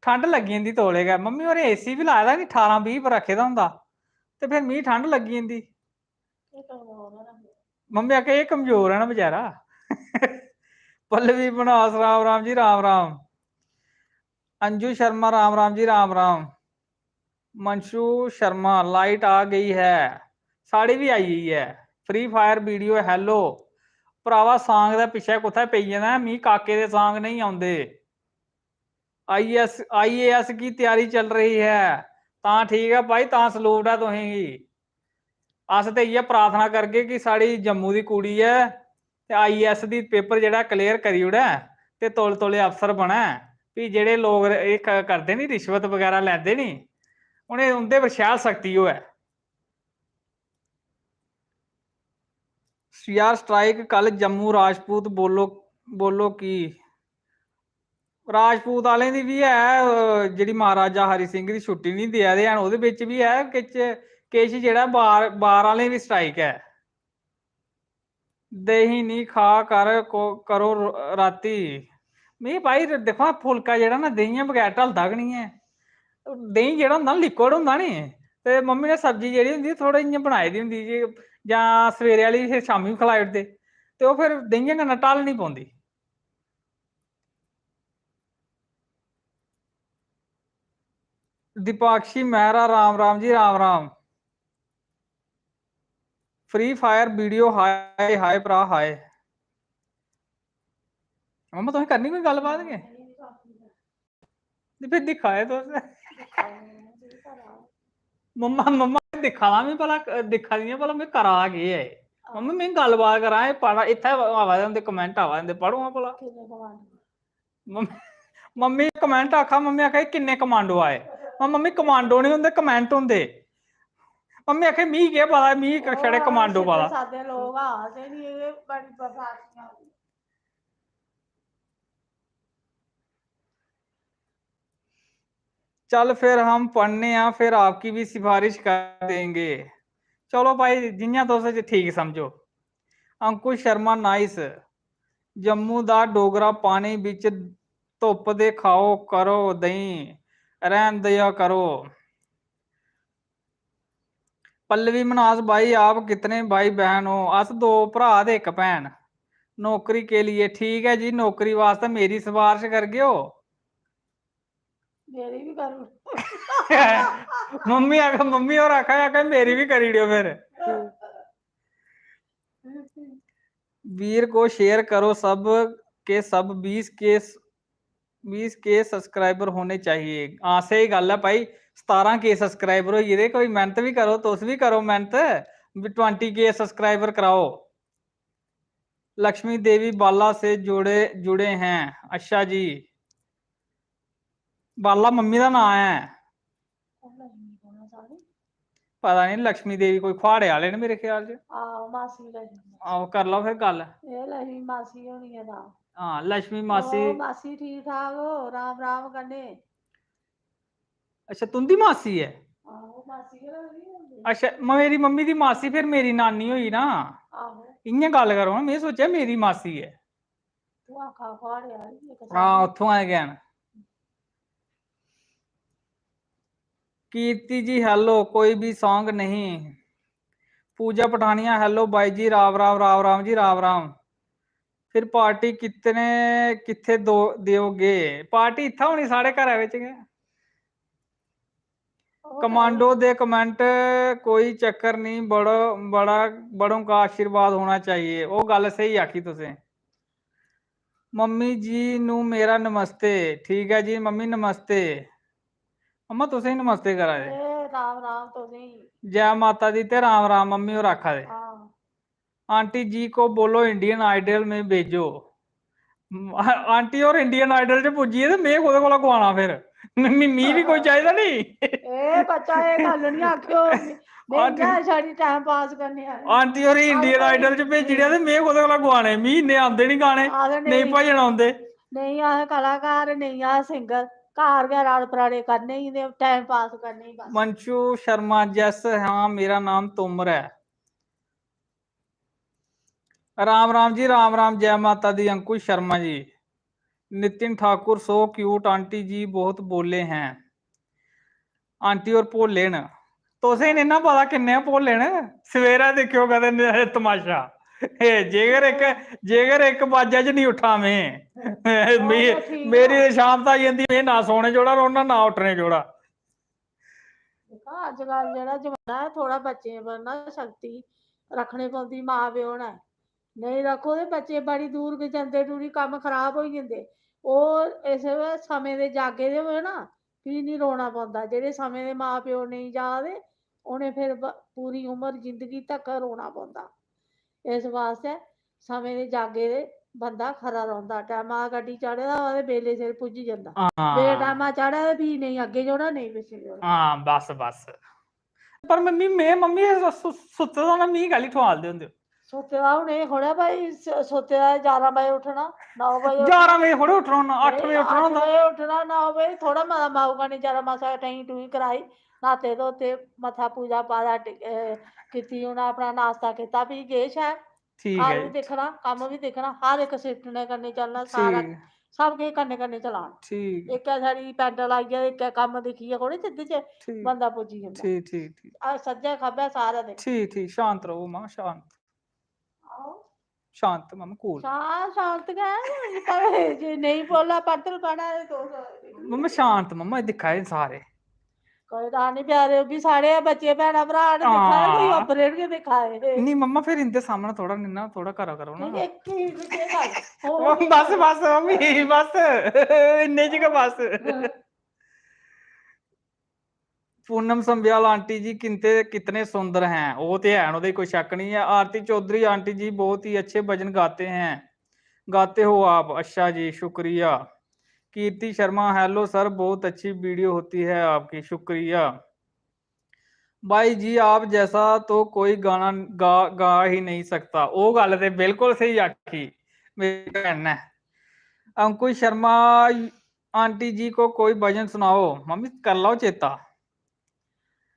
ठंड लग्गी जंदी तौले गै। मम्मी होरें AC बी लाए दा नी, ठारां बीह् पर रक्खे दा होंदा, ते फिर मिगी ठंड लग्गी जंदी। मम्मी आखे, "एह् कमजोर ऐ ना बेचारा।" पल्लवी बनास, "राम राम जी, राम राम।" अंजू शर्मा, "राम राम जी, राम राम।" मंशु शर्मा, "लाइट आ गई है।" साढ़ी बी आई गेई ऐ। Free Fire video, hello। भ्रावा, सांग दे पिच्छे कुत्थै पेई गेदा ऐ? मी काके दे सांग नेईं औंदे। IAS, IAS की त्यारी चल रही है। तां ठीक ऐ भाई, तां salute ऐ तुसेंगी। अस ते इ'यै प्रार्थना करगे कि साढ़ी जम्मू दी कुड़ी ऐ ते IAS दी paper जेह्ड़ा clear करी ओड़ै ते तौले तौले अफसर बनै। फ्ही जेह्ड़े लोक एह् क-, करदे नी, रिश्वत बगैरा लैंदे नी, उ'नें, उं'दे पर शैल सख्ती होऐ। यार, स्ट्राइक कल जम्मू राजपूत बोलो, बोलो की? राजपूत आह्लें दी बी ऐ, अ, जेह्ड़ी महाराजा हरि सिंह दी छुट्टी निं देआ दे हैन, ओह्दे बिच बी ऐ। किच, किश जेह्ड़ा बार, बार आह्लें बी स्ट्राइक ऐ। देहीं निं खा कर को-, करो र-, राती। मिगी भाई र-, दिक्खो हां, फुलका जेह्ड़ा ना, देहियै बगैर ढलदा गै निं ऐ। देहीं जेह्ड़ा होंदा ना, लिक्विड होंदा नी, ते मम्मी ने सब्जी जेह्ड़ी होंदी, थोह्ड़ी इ'यां बनाई दी होंदी जी, जां सवेरे आह्ली फिर शामीं बी खलाई ओड़दे, ते ओह् फिर देहियै कन्नै ढलनी पौंदी। दीपाक्षी मेहरा, राम राम जी, राम राम। Free Fire video hi, hi भ्रा, हाय। मम्मा, तुसें करनी कोई गल्लबात के? ते फिर दिक्खा दे तुस। मम्मा, मम्मा दिक्खा दा में भला, दिक्खा दियां भला में करा दा केह् ऐ। मम्मी, में गल्लबात करां, एह् पढ़ा, इत्थै आवा दे होंदे, कमेंट आवा दे होंदे, पढ़ो हां भला। किन्ने कमांडो? मम्मी, मम्मी कमेंट आखा, मम्मी आखा, "एह् किन्ने कमांडो आए?" मैं, "मम्मी, कमांडो नहीं होंदे, कमेंट होंदे।" मम्मी आखे, "मी केह् पता, मी क-, छड़े ओह् कमांडो सिद्धे पता।" सादे लोग आ, असें नी एह् बड़ी बर्दाश्त करनी। चल फिर हम पढ़ने हैं, फिर आपकी भी सिफारिश कर देंगे। चलो भाई, जियां तुस ठीक समझो। अंकुश शर्मा, नाइस। जम्मू दा डोगरा पानी बिच धुप्प दे खाओ करो देहीं, रैह्न देआ करो। पल्लवी मन्हास, भाई आप कितने भाई बहन हो? अस दो भ्राऽ ते इक भैन। नौकरी के लिए? ठीक ऐ जी, नौकरी वास्तै मेरी सफारश करगे ओ? मेरी भी करी ओड़ो। मम्मी आख, मम्मी होर आखा, आखा, "मेरी भी करी ओड़ेओ फिर।" वीर को शेयर करो सब के सब, बीस के, बीस के सब्सक्राइबर होने चाहिए। हां, स्हेई गल्ल ऐ भाई, सतारां के सब्सक्राइबर होई गेदे, कोई मेहनत भी करो, तुस भी करो मेहनत, ट्वेंटी के सब्सक्राइबर कराओ। लक्ष्मी देवी बाला से जुड़े, जुड़े हैं। अच्छा जी, बाला मम्मी दा नांऽ ऐ। पता नहीं, लक्ष्मी देवी कोई खुआड़े आह्ले न मेरे ख्याल च। आहो, मासी लक्ष्मी। आहो, कर लैओ फिर गल्ल। एह् लक्ष्मी मासी होनी ऐ तां। हां, लक्ष्मी मासी। ओह् मासी ठीक ठाक ओ? राम राम कन्नै। अच्छा, तुं'दी मासी ऐ? आहो, मासी गै लगदी होंदी। अच्छा, मेरी मम्मी दी मासी फिर मेरी नानी होई ना। आहो। इ'यां गल्ल करो ना, में सोचेआ मेरी मासी ऐ। तूं आखा थुआढ़े आह्ली इक हां, साढ़ी। उत्थुआं गै न। कीर्ति जी, hello, कोई भी song नहीं। पूजा पठानिया, hello बाई जी, राम राम, राम राम जी, राम राम। फिर पार्टी कितने, कित्थे दो, देओगे? पार्टी इत्थै होनी, साढ़े घरै बिच गै। ओह् कमांडो दे कमेंट, कोई चक्कर नहीं, बड़ो, बड़ा, बड़ों का आशीर्वाद होना चाहिए। ओह् गल्ल स्हेई आखी तुसें। मम्मी जी नू मेरा नमस्ते। ठीक ऐ जी मम्मी, नमस्ते। अम्मा, तुसें ही नमस्ते करा दे। ए, राम राम तुसें ही। जै माता दी ते राम राम मम्मी होर आखा दे। हां। आंटी जी को बोलो इंडियन आइडल में भेजो। आंटी होर इंडियन आइडल च पुज्जी गे ते में कोह्दे कोला गुआना फिर? मी, मी बी कोई चाहिदा नी। ए बच्चा, ए गल्ल नी आखेओ। में आंटी इ'यां छड़ी टाइम पास करने आह्ली। आंटी होर इंडियन आइडल च भेजी ओड़ेआ ते में कोह्दे कोला गुआने? मी इन्ने आंदे नी गाने, आखदे नेईं नेईं। भजन औंदे। नेईं अस कलाकार, नेईं अस सिंगर, घर गै रल पराड़े करने ही ते टाइम पास करने ही बस। मंशु शर्मा, yes, हाँ, मेरा नाम तोमर है। राम राम जी, राम राम, जय माता दी, Ankush Sharma ji. Nitin Thakur, so cute, aunty जी बहुत भोले हैं। आंटी होर भोले न। तुसें निं ना पता किन्ने भोले न। सवेरै दिक्खेओ कदें न-, तमाशा। ए, जेकर इक, जेकर इक बाजै च निं उट्ठां में, मी, आहो, ठीक मेरी ऐ। ते शाम तक आई जंदी, में ना सौने जोड़ा रौह्ना, ना उट्ठने जोड़ा। दिक्खो, अजकल जेह्ड़ा जमाना ऐ, थोह्ड़ा बच्चें पर ना सख्ती रक्खनी पौंदी मां प्यो ने। नेईं रक्खो ते बच्चे बड़ी दूर गै जंदे टुरी, कम्म खराब होई जंदे। ओह् इस समें दे जागे दे होए ना, फ्ही निं रोना पौंदा। जेह्ड़े समें दे मां प्यो नेईं जा दे, उ'नें फिर ब-, पूरी उमर जिंदगी तक रोना पौंदा। इस वास्तै समें दे जागे दे बंदा खरा रौंह्दा। टैमा दा गड्डी चढ़े दा होऐ ते बेल्ले सिर पुज्जी जंदा। हां। बेटैमा चढ़े ते फ्ही नेईं अग्गें जोड़ा, नेईं पिच्छें जोड़ा। हां, बस, बस। पर मम्मी, में, मम्मी सु-, सु-, सुत्ते दा होना, मिगी कैह्ली ठुआलदे होंदे ओ? सुत्ते दा हून एह् थोह्ड़ा भाई, स-, सुत्ते दा ग्यारह बजे उट्ठना, नौ बजे उट्ठना। ग्यारह बजे थोह्ड़े उट्ठना होना, अट्ठ बजे उट्ठना होंदा। अट्ठ बजे उट्ठना, नौ बजे थोह्ड़ा मता माऊ कन्नै जरा मसा टैं टूं कराई, न्हाते धोते, मत्था पूजा पाठ कीती, उ'नें अपना नाश्ता कीता, फ्ही गे शैल। ठीक ऐ। घर बी दिक्खना, कम्म बी दिक्खना, हर इक सिस्टम कन्नै चलना, सारा ठीक। सब किश कन्नै कन्नै चलाना। ठीक। इक्कै साढ़ी पैंट लाइयै, इक्कै कम्म दिक्खियै थोह्ड़े सिद्ध च ठीक। बंदा पुज्जी जंदा। ठीक, ठीक, ठीक। आ, सज्जै खब्बै सारा दिक्खना। ठीक, ठीक, शांत र'वो मां, शांत। आहो। शांत मम्मा, cool। शा-, शांत गै ऐ, पर जे नेईं बोला, पत्थर बना दे तुस। मम्मा शांत, मम्मा, एह् दिक्खा दे न सारे। कोई गल्ल निं प्यारे, ओह् बी साढ़े बच्चे, भैनां, भ्राऽ न, दिक्खा दे, कोई हां। अपने गै दिक्खा दे। निं मम्मा, फिर इं'दे सामनै थोह्ड़ा निं ना, थोह्ड़ा करा करो ना। इक, इक केह् गल्ल? ओह् बस, बस मम्मी, बस, इन्ने च गै बस। पूनम संब्याल आंटी जी कितने, कितने सुंदर हैं, ओह् ते हैन, ओह्दे कोई शक्क निं ऐ। आरती चौधरी आंटी जी बहुत ही अच्छे भजन गाते हैं, गाते हो आप। अच्छा जी, शुक्रिया। कीर्ति शर्मा, hello sir, बहुत अच्छी video होती है आपकी, शुक्रिया। भाई जी, आप जैसा तो कोई गाना गा, गा ही नहीं सकता। ओह् गल्ल ते बिल्कुल स्हेई आखी मेरी भैन ने। अंकुश शर्मा, आंटी जी को कोई भजन सुनाओ। मम्मी, कर लैओ चेता।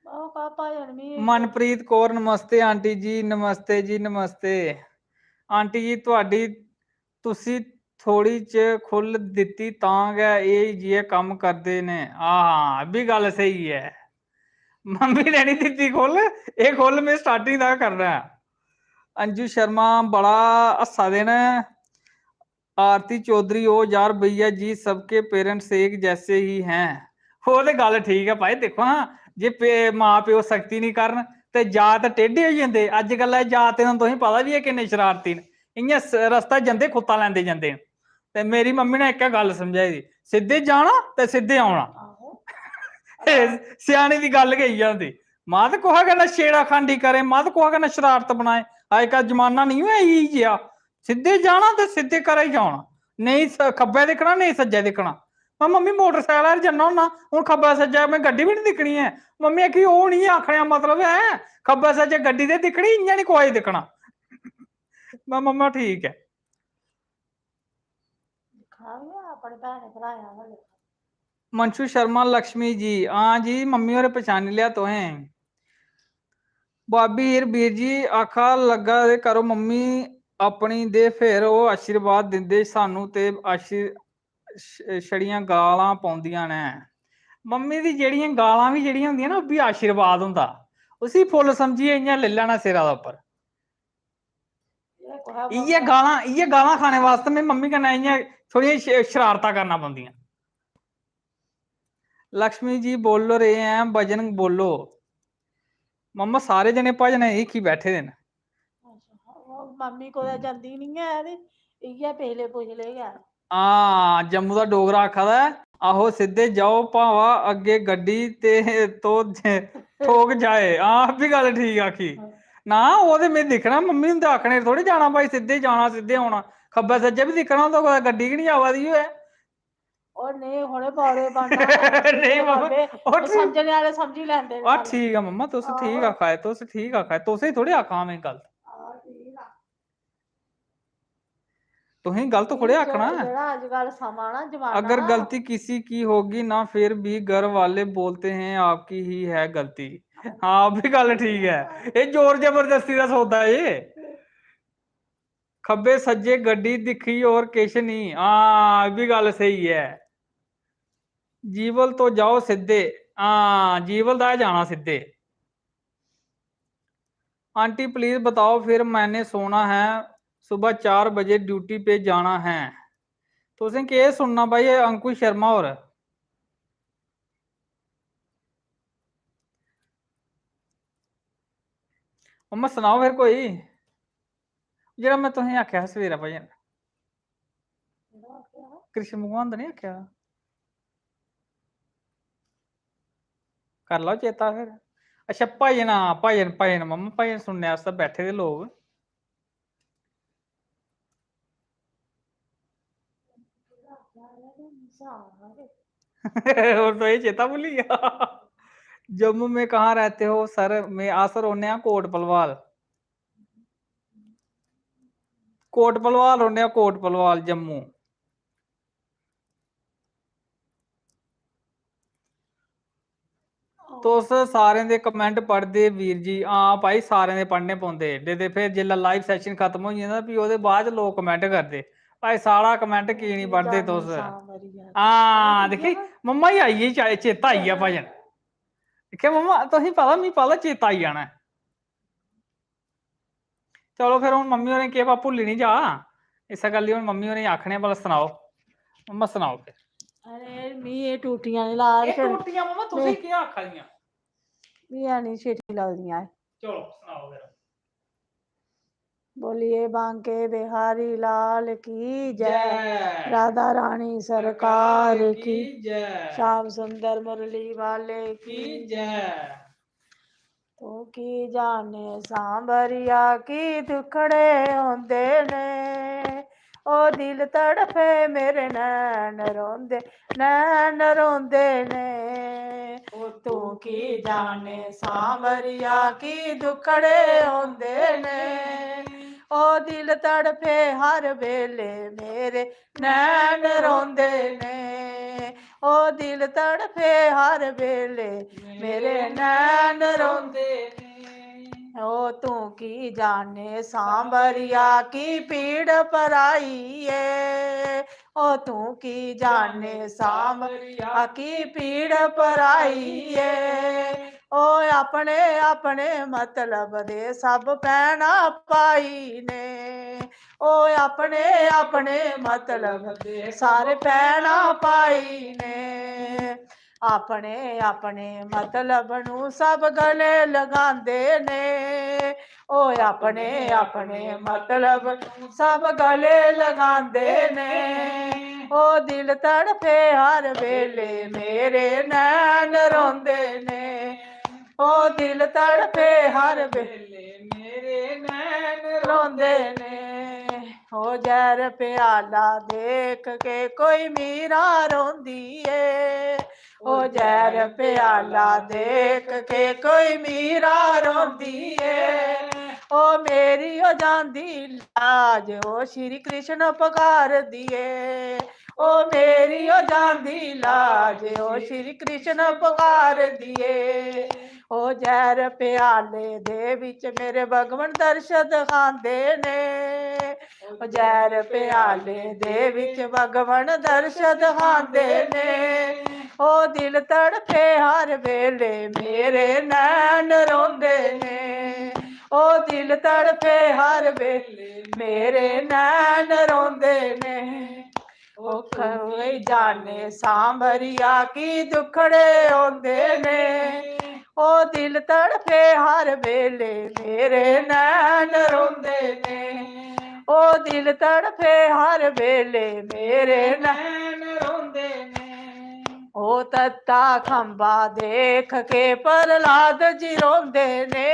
ओह् का भजन मी मनप्रीत कौर, नमस्ते आंटी जी, नमस्ते जी, नमस्ते। आंटी जी, तुहाडी, तुसी थोड़ी च खु'ल्ल दित्ती तां गै एह् जेह् कम्म करदे न। हां, एह् बी गल्ल स्हेई ऐ। मम्मी ने निं दित्ती खु'ल्ल, एह् खु'ल्ल में starting दा करना ऐ। अंजू शर्मा बड़ा हस्सा दे न। आरती चौधरी, "ओ यार भैया जी, सबके parents एक जैसे ही हैं।" ओह् ते गल्ल ठीक ऐ भाई, दिक्खो हां, जे पे-, मां प्यो सख्ती निं करन ते जात टेढ़े होई जंदे। अज्जकल्लै जातें दा तुसेंगी पता बी ऐ किन्ने शरारती न, इ'यां स-, रस्ता जंदे खुत्ता लैंदे जंदे न। ते मेरी मम्मी ने इक्कै गल्ल समझाई दी, "सिद्धे जाना ते सिद्धे औना।" आहो। एह् स्याने दी गल्ल गै इ'यै होंदी। मत कुसै कन्नै छेड़ा खांडी करे, मत कुसै कन्नै शरारत बनाए। अज्जकल जमाना निं होआ इ'यै जेहा। सिद्धे जाना ते सिद्धे घरै गी जाना। नेईं स-, खब्बै दिक्खना, नेईं सज्जै दिक्खना। में, "मम्मी, मोटरसैकल पर जन्ना होन्ना, हून खब्बै सज्जै में गड्डी बी निं दिक्खनी ऐ।" मम्मी आखी, "ओह् निं आखने दा मतलब ऐ, खब्बै सज्जै गड्डी ते दिक्खनी, इ'यां निं कुसै गी दिक्खना।" में, "मम्मा, ठीक ऐ।" दिक्खा दे अपने भैनें भ्राएं आह्ला लेखा। मंशु शर्मा, लक्ष्मी जी, हां जी, मम्मी होरें पछानी लेआ तुसें। भाभी हीर, बीर जी आखा लग्गा दे, "करो मम्मी अपनी दे, फिर ओह् आशीर्वाद दिंदे सानू ते आशी-, छ-, छड़ियां गालां पौंदियां न।" मम्मी दी जेह्ड़ियां गालां बी जेह्ड़ियां होंदियां ना, ओह् बी आशीर्वाद होंदा। उसी फुल्ल समझियै इ'यां लेई लैना सिरा दा उप्पर। इ'यै गालां, इ'यै गालां खाने वास्तै में मम्मी कन्नै इ'यां थोह्ड़ियां श-, शरारतां करना पौंदियां। लक्ष्मी जी बोल रहे हैं, भजन बोलो। मम्मा, सारे जने भजन हिक्खी बैठे दे न। अच्छा, ओह् मम्मी कुतै जंदी निं ऐ ते इ'यै पिछले पुछले गै। हां, जम्मू दा डोगरा आखा दा ऐ, "आहो, सिद्धे जाओ, भावा अग्गे गड्डी ते तो ठोक जाए।" हां, एह् बी गल्ल ठीक आखी। ना, ओह् ते में दिक्खना, मम्मी हुंदे आखने पर थोड़ी जाना भाई, सिद्धे जाना, सिद्धे औना। खब्बै सज्जै बी दिक्खना होंदा, कुतै गड्डी गै निं आवा दी होऐ। ओह् नेईं, हुनै बौरे बनना। नेईं बाबा, ओह् ओह् ठीक। समझने आह्ले समझी लैंदे न आह, गल्ल। ठीक ऐ मम्मा, तुस ठीक आहो। आखा दे, तुस ठीक आखा दे, तुसें थोड़ी आखा में गलत। आहो, ठीक आ। तुसें गलत थोड़े एह् आखना। जेह्ड़ा अजकल समां ना, जमाना अगर ना। गलती किसी की होगी ना, फिर भी घर वाले बोलते हैं, "आपकी ही है गलती।" हां, ओह् बी गल्ल ठीक ऐ। एह् जोर जबरदस्ती दा सौदा ऐ। खब्बे सज्जे गड्डी दिक्खी, होर किश निं। हां, एह् बी गल्ल स्हेई ऐ। जीवल तो जाओ सिद्धे। हां, जीवल दा गै जाना सिद्धे। आंटी, please बताओ, फिर मैंने सोना है, सुबह चार बजे ड्यूटी पे जाना है। तुसें केह् सुनना भाई, एह् अंकुश शर्मा होर? मम्मा, सनाओ फिर कोई, जेह्ड़ा में तुसेंगी आखेआ हा सवेरै भजन। कृष्ण भगवान दा निं आखेआ? कर लैओ चेता फिर। अच्छा, भजन, हां, भजन, भजन, मम्मा, भजन सुनने आस्तै बैठे दे लोक। होर तो एह् चेता भुल्ली गेआ। जम्मू में कहाँ रहते हो सर? में, अस रौह्ने आं कोट भलवाल। कोट भलवाल रौह्ने आं, कोट भलवाल, जम्मू। तुस सारें दे comment पढ़दे वीर जी? हां भाई, सारें दे पढ़ने पौंदे एड्डे। ते फिर जिसलै live session खत्म होई जंदा, फ्ही ओह्दे बाद च लोक comment करदे, "भाई, साढ़ा comment की निं पढ़दे तुस?" हां, दिक्खी, मम्मा ही आई गेई, चा-, चेता आई गेआ भजन। दिक्खेआ मम्मा, तुसेंगी पता, मिगी पता चेता आई जाना ऐ। चलो फिर, हून मम्मी होरें केह् पता भुल्ली निं जा, इस्सै गल्ल गी हून मम्मी होरें गी आखने आं, भला सनाओ, मम्मा सनाओ फिर। अरे, मी एह् टूटियां निं ला, एह् छड़-, टूटियां मम्मा तुसें में केह् आखा दियां? मी है निं छेती लगदियां एह्। चलो सनाओ फिर। बोलिए बांके बिहारी लाल की जय। जय। राधा रानी सरकार सरकार की की जय। श्याम सुंदर मुरली वाले की की जय। तू की जाने सांवरिया की दुखड़े होंदे ने, ओ दिल तड़फे मेरे नैन रोंदे, नैन रोंदे ने। ओ तू की जाने सांवरिया की दुखड़े होंदे ने, ओ दिल तड़फे हर बेले मेरे नैन रोंदे ने, ओ दिल तड़फे हर बेले मेरे नैन रोंदे ने। ओ तू की जाने सांवरिया की पीड़ पराई ए, ओ तू की जाने सांवरिया की पीड़ पराई ए। ओ अपने अपने मतलब दे सब भैनां भाई ने, ओ अपने अपने मतलब दे सारे भैनां भाई ने। अपने अपने मतलब नू सब गले लगांदे ने, ओ अपने अपने मतलब नू सब गले लगांदे ने। ओ दिल तड़फे हर बेले मेरे नैन रोंदे ने, ओ दिल तड़फे हर बेले मेरे नैन रोंदे ने। ओ जैह्र प्याला देख के कोई मीरा रोंदी ए, ओ जैह्र प्याला देख के कोई मीरा रोंदी ए। ओ मेरी ओ जांदी लाज, ओ श्री कृष्ण पुकार दिए। ओ मेरी ओ जांदी लाज, ओ श्री कृष्ण पुकार दिए। ओ जैह्र प्याले दे बिच मेरे भगवन दर्श दिखांदे ने। ओ जैह्र प्याले दे बिच भगवन दर्श दिखांदे ने। ओ दिल तड़फे हर बेले मेरे नैन रोंदे ने। ओ दिल तड़फे हर बेले मेरे नैन रोंदे ने। ओ कोई जाने सांवरिया की दुखड़े होंदे ने। ओ दिल तड़फे हर बेले मेरे नैन रोंदे ने। ओ दिल तड़फे हर बेले मेरे नैन रोंदे ने। ओ तत्ता खंबा देख के प्रहलाद जी रोंदे ने।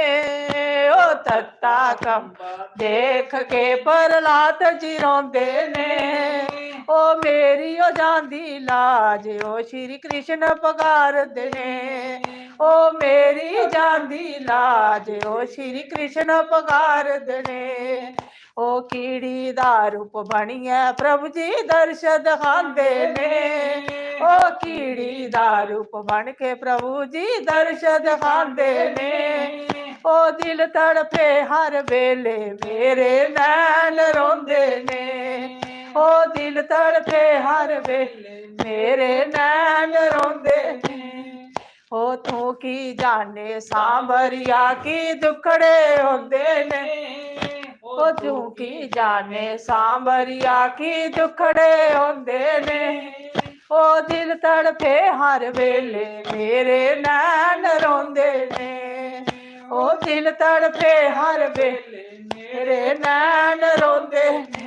ओ तत्ता खंबा देख के प्रहलाद जी रोंदे ने। ओ मेरी ओ जांदी लाज, ओ श्री कृष्ण पुकारदे ने। ओ मेरी जांदी लाज, ओ श्री कृष्ण पुकारदे ने। ओ कीड़ी दा रूप बनियै प्रभु जी दर्श दिखांदे ने। ओ कीड़ी दा रूप बन के प्रभु जी दर्श दिखांदे ने। ओ दिल तड़फे हर बेले मेरे नैन रोंदे ने। ओ दिल तड़फे हर बेले मेरे नैन रोंदे ने। ओ तू की जाने सांवरिया की दुखड़े होंदे ने। ओ तू की जाने सांवरिया की दुखड़े होंदे ने। ओ दिल तड़फे हर बेले मेरे नैन रोंदे ने। ओ दिल तड़फे हर बेले मेरे नैन रोंदे ने।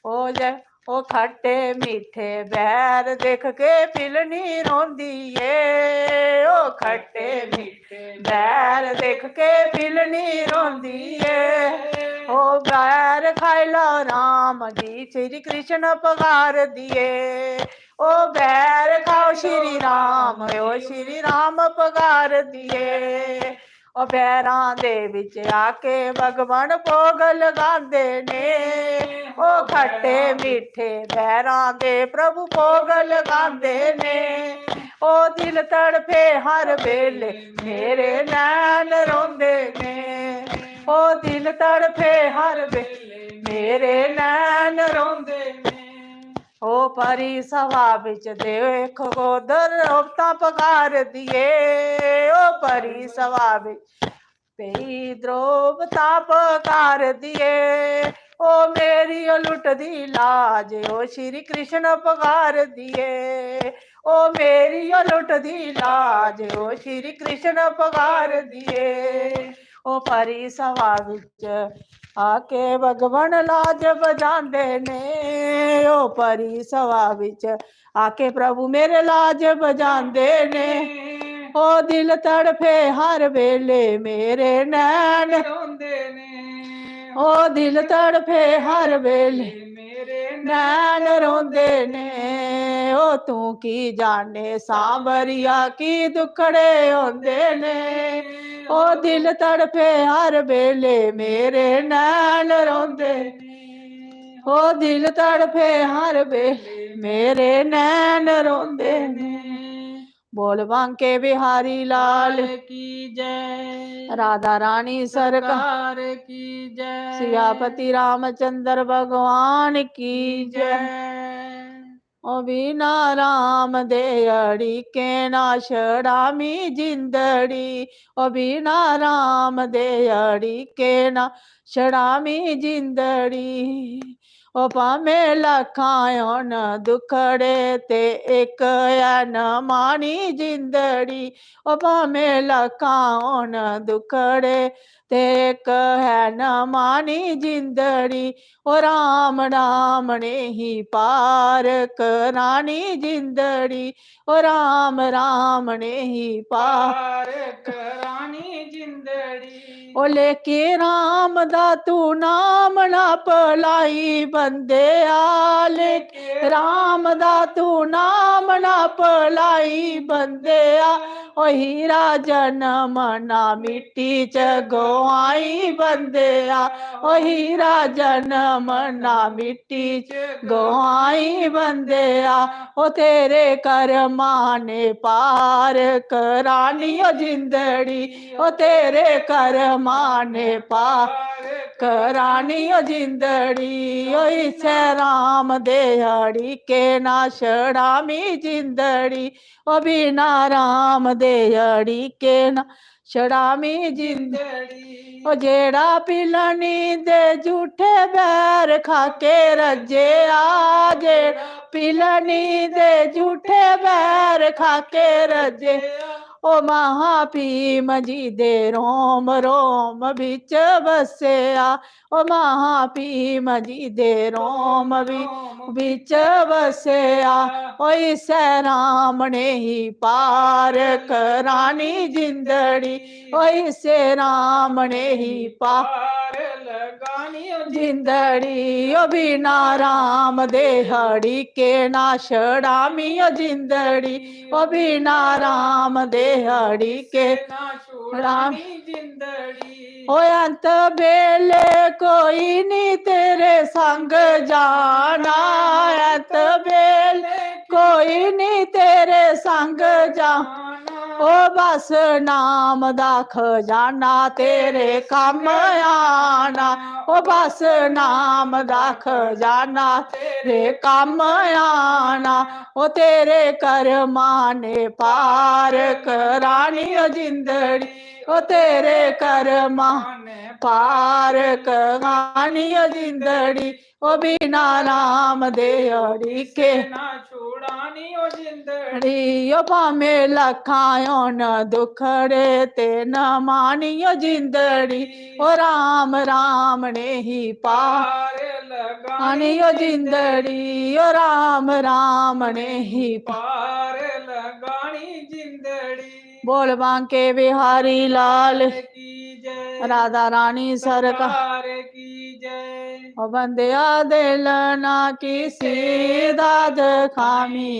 ओ जै, ओ खट्टे मीठे बैर दिख के पिलनी रोंदी ए। ओ खट्टे मीठे बैर दिख के पिलनी रोंदी ए। ओ बैर खाई लो राम जी, श्री कृष्ण पुकार दिए। ओ बैर खाओ श्री राम, ओ श्री राम पुकार दिए। ओ बैरां दे बिच आके भगवान भोग लगांदे ने, ओ खट्टे मीठे बैरां दे प्रभु भोग लगांदे ने। ओ दिल तड़फे हर बेले, मेरे नैन रोंदे ने। ओ दिल तड़फे हर बेले, मेरे नैन रोंदे ने। ओ परी सभा बिच देख गोदर रौबतां पकार दिए, ओ परी सभा बिच पेई द्रोबतां पकार दिए। ओ मेरी ओ लुटदी लाज, ओ श्री कृष्ण पकार दिए। ओ मेरी ओ लुटदी लाज, ओ श्री कृष्ण पकार दिए। ओ परी सभा बिच आके भगवान लाज बजांदे ने। ओ परी सभा बिच आके प्रभु मेरे लाज बजांदे ने। ओ दिल तड़फे हर बेले, मेरे नैन रोंदे ने। ओ दिल तड़फे हर बेले, मेरे नैन रोंदे ने। ओ तू की जाने सांवरिया की दुखड़े होंदे ने। ओ दिल तड़फे हर बेले, मेरे नैन रोंदे ने। ओ दिल तड़फे हर बेले, मेरे नैन रोंदे ने। बोल बांके बिहारी लाल की जय। राधा रानी सरकार की जय। सियापति रामचंद्र भगवान की जय। ओ बिना राम दे अड़ीके ना छड़ामी जिंदड़ी। ओ बिना राम दे अड़ीके ना छड़ामी जिंदड़ी। ओ भामें लक्खां होन दुखड़े ते इक ऐ नमानी जिंदड़ी। ओ भामें लक्खां होन दुखड़े ते इक ऐ नमानी जिंदड़ी। ओ राम नाम ने ही पार करानी जिंदड़ी। ओ राम राम ने ही पार पार करानी जिंदड़ी। ओ लेके राम दा तू नाम ना भलाई बंदेआ, लेके राम दा तू नाम ना भलाई बंदेआ। ओ हीरा जन्म ना मिट्टी च गोआई बंदेआ। ओ हीरा जन्म ना मिट्टी च गोआई बंदेआ। ओ तेरे कर्मां ने पार करानी ओ जिंदड़ी। ओ तेरे कर्मां ने पार करानी ओ जिंदड़ी। ओ इस्सै राम दे अड़ीके ना छड़ामी जिंदड़ी। ओ बिना राम दे अड़ीके ना छड़ामी जिंदड़ी। ओ जेड़ा पिलनी दे झूठे बैर खाके रज्जेआ, जेड़ा पिलनी दे झूठे बैर खाके रज्जेआ। ओ महाभीम जी दे रोम रोम बिच बसेआ। ओ महाभीम जी दे रोम बि-, बिच बसेआ। ओ इस्सै राम ने ही पार करानी जिंदड़ी। ओ इस्सै राम ने ही पार लगानी ओ जिंदड़ी। ओ बिना राम दे अड़ीके ना छड़ामी ओ जिंदड़ी। ओ बिना राम दे अड़ीके ना छड़ामी जिंदड़ी। ओ अंत बेले कोई नी तेरे संग जाना, अंत बेले कोई नी तेरे संग जाना। ओ बस नाम दा खजाना तेरे कम्म आना। ओ बस नाम दा खजाना तेरे कम्म आना। ओ तेरे कर्मां ने पार करानी ओ जिंदड़ी। ओ तेरे कर्मां ने पार करानी ओ जिंदड़ी। ओ बिना राम दे अड़ीके ना छुड़ानी ओ जिंदड़ी। ओ भामें लक्खां होन दुखड़े ते नमानी ओ जिंदड़ी। ओ राम राम ने ही पार लगानी ओ जिंदड़ी। ओ राम राम ने ही पार लगानी जिंदड़ी। बोल बांके बिहारी लाल की जय। राधा रानी सरकार की जय। ओ बंदेआ, दिल ना किसी दा दखामी,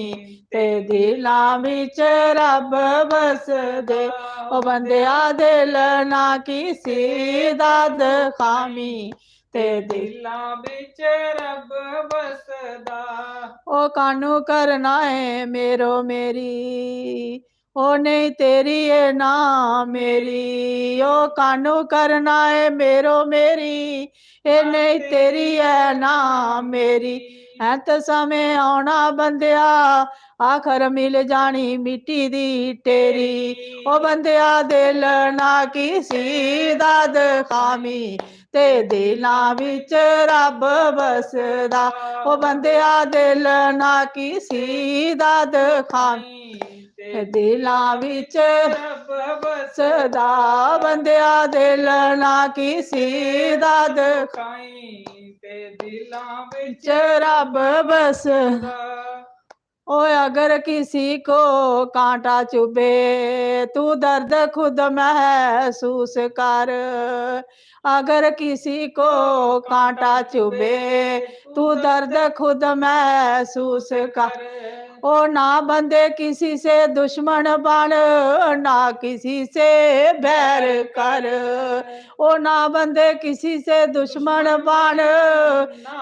ते दिलां बिच रब बसदे। ओ बंदेआ, दिल ना किसी दा दखामी, ते दिलां बिच रब बसदा। ओ कानू करना ऐ मेरो मेरी, ओ नेईं तेरी ऐ ना मेरी। ओ कानू करना ऐ मेरो मेरी, ए नेईं तेरी ऐ ना मेरी। ऐंत समें औना बंदेआ, आखर मिल जानी मिट्टी दी ढेरी। ओ बंदेआ, दिल ना किसी दा दखामी, ते दिलां बिच रब बसदा। ओ बंदेआ, दिल ना किसी दा दखामी, ते दिलां बिच रब बसदा। बंदेआ, दिल ना किसी दा दखाई, ते दिलां बिच रब बसदा। ओ अगर किसी को कांटा चुभे, तू दर्द खुद महसूस कर। अगर किसी को कांटा चुभे, तू दर्द खुद महसूस कर। ओ ना बंदे किसी से दुश्मन बन, ना किसी से बैर कर। ओ ना बंदे किसी से दुश्मन बन,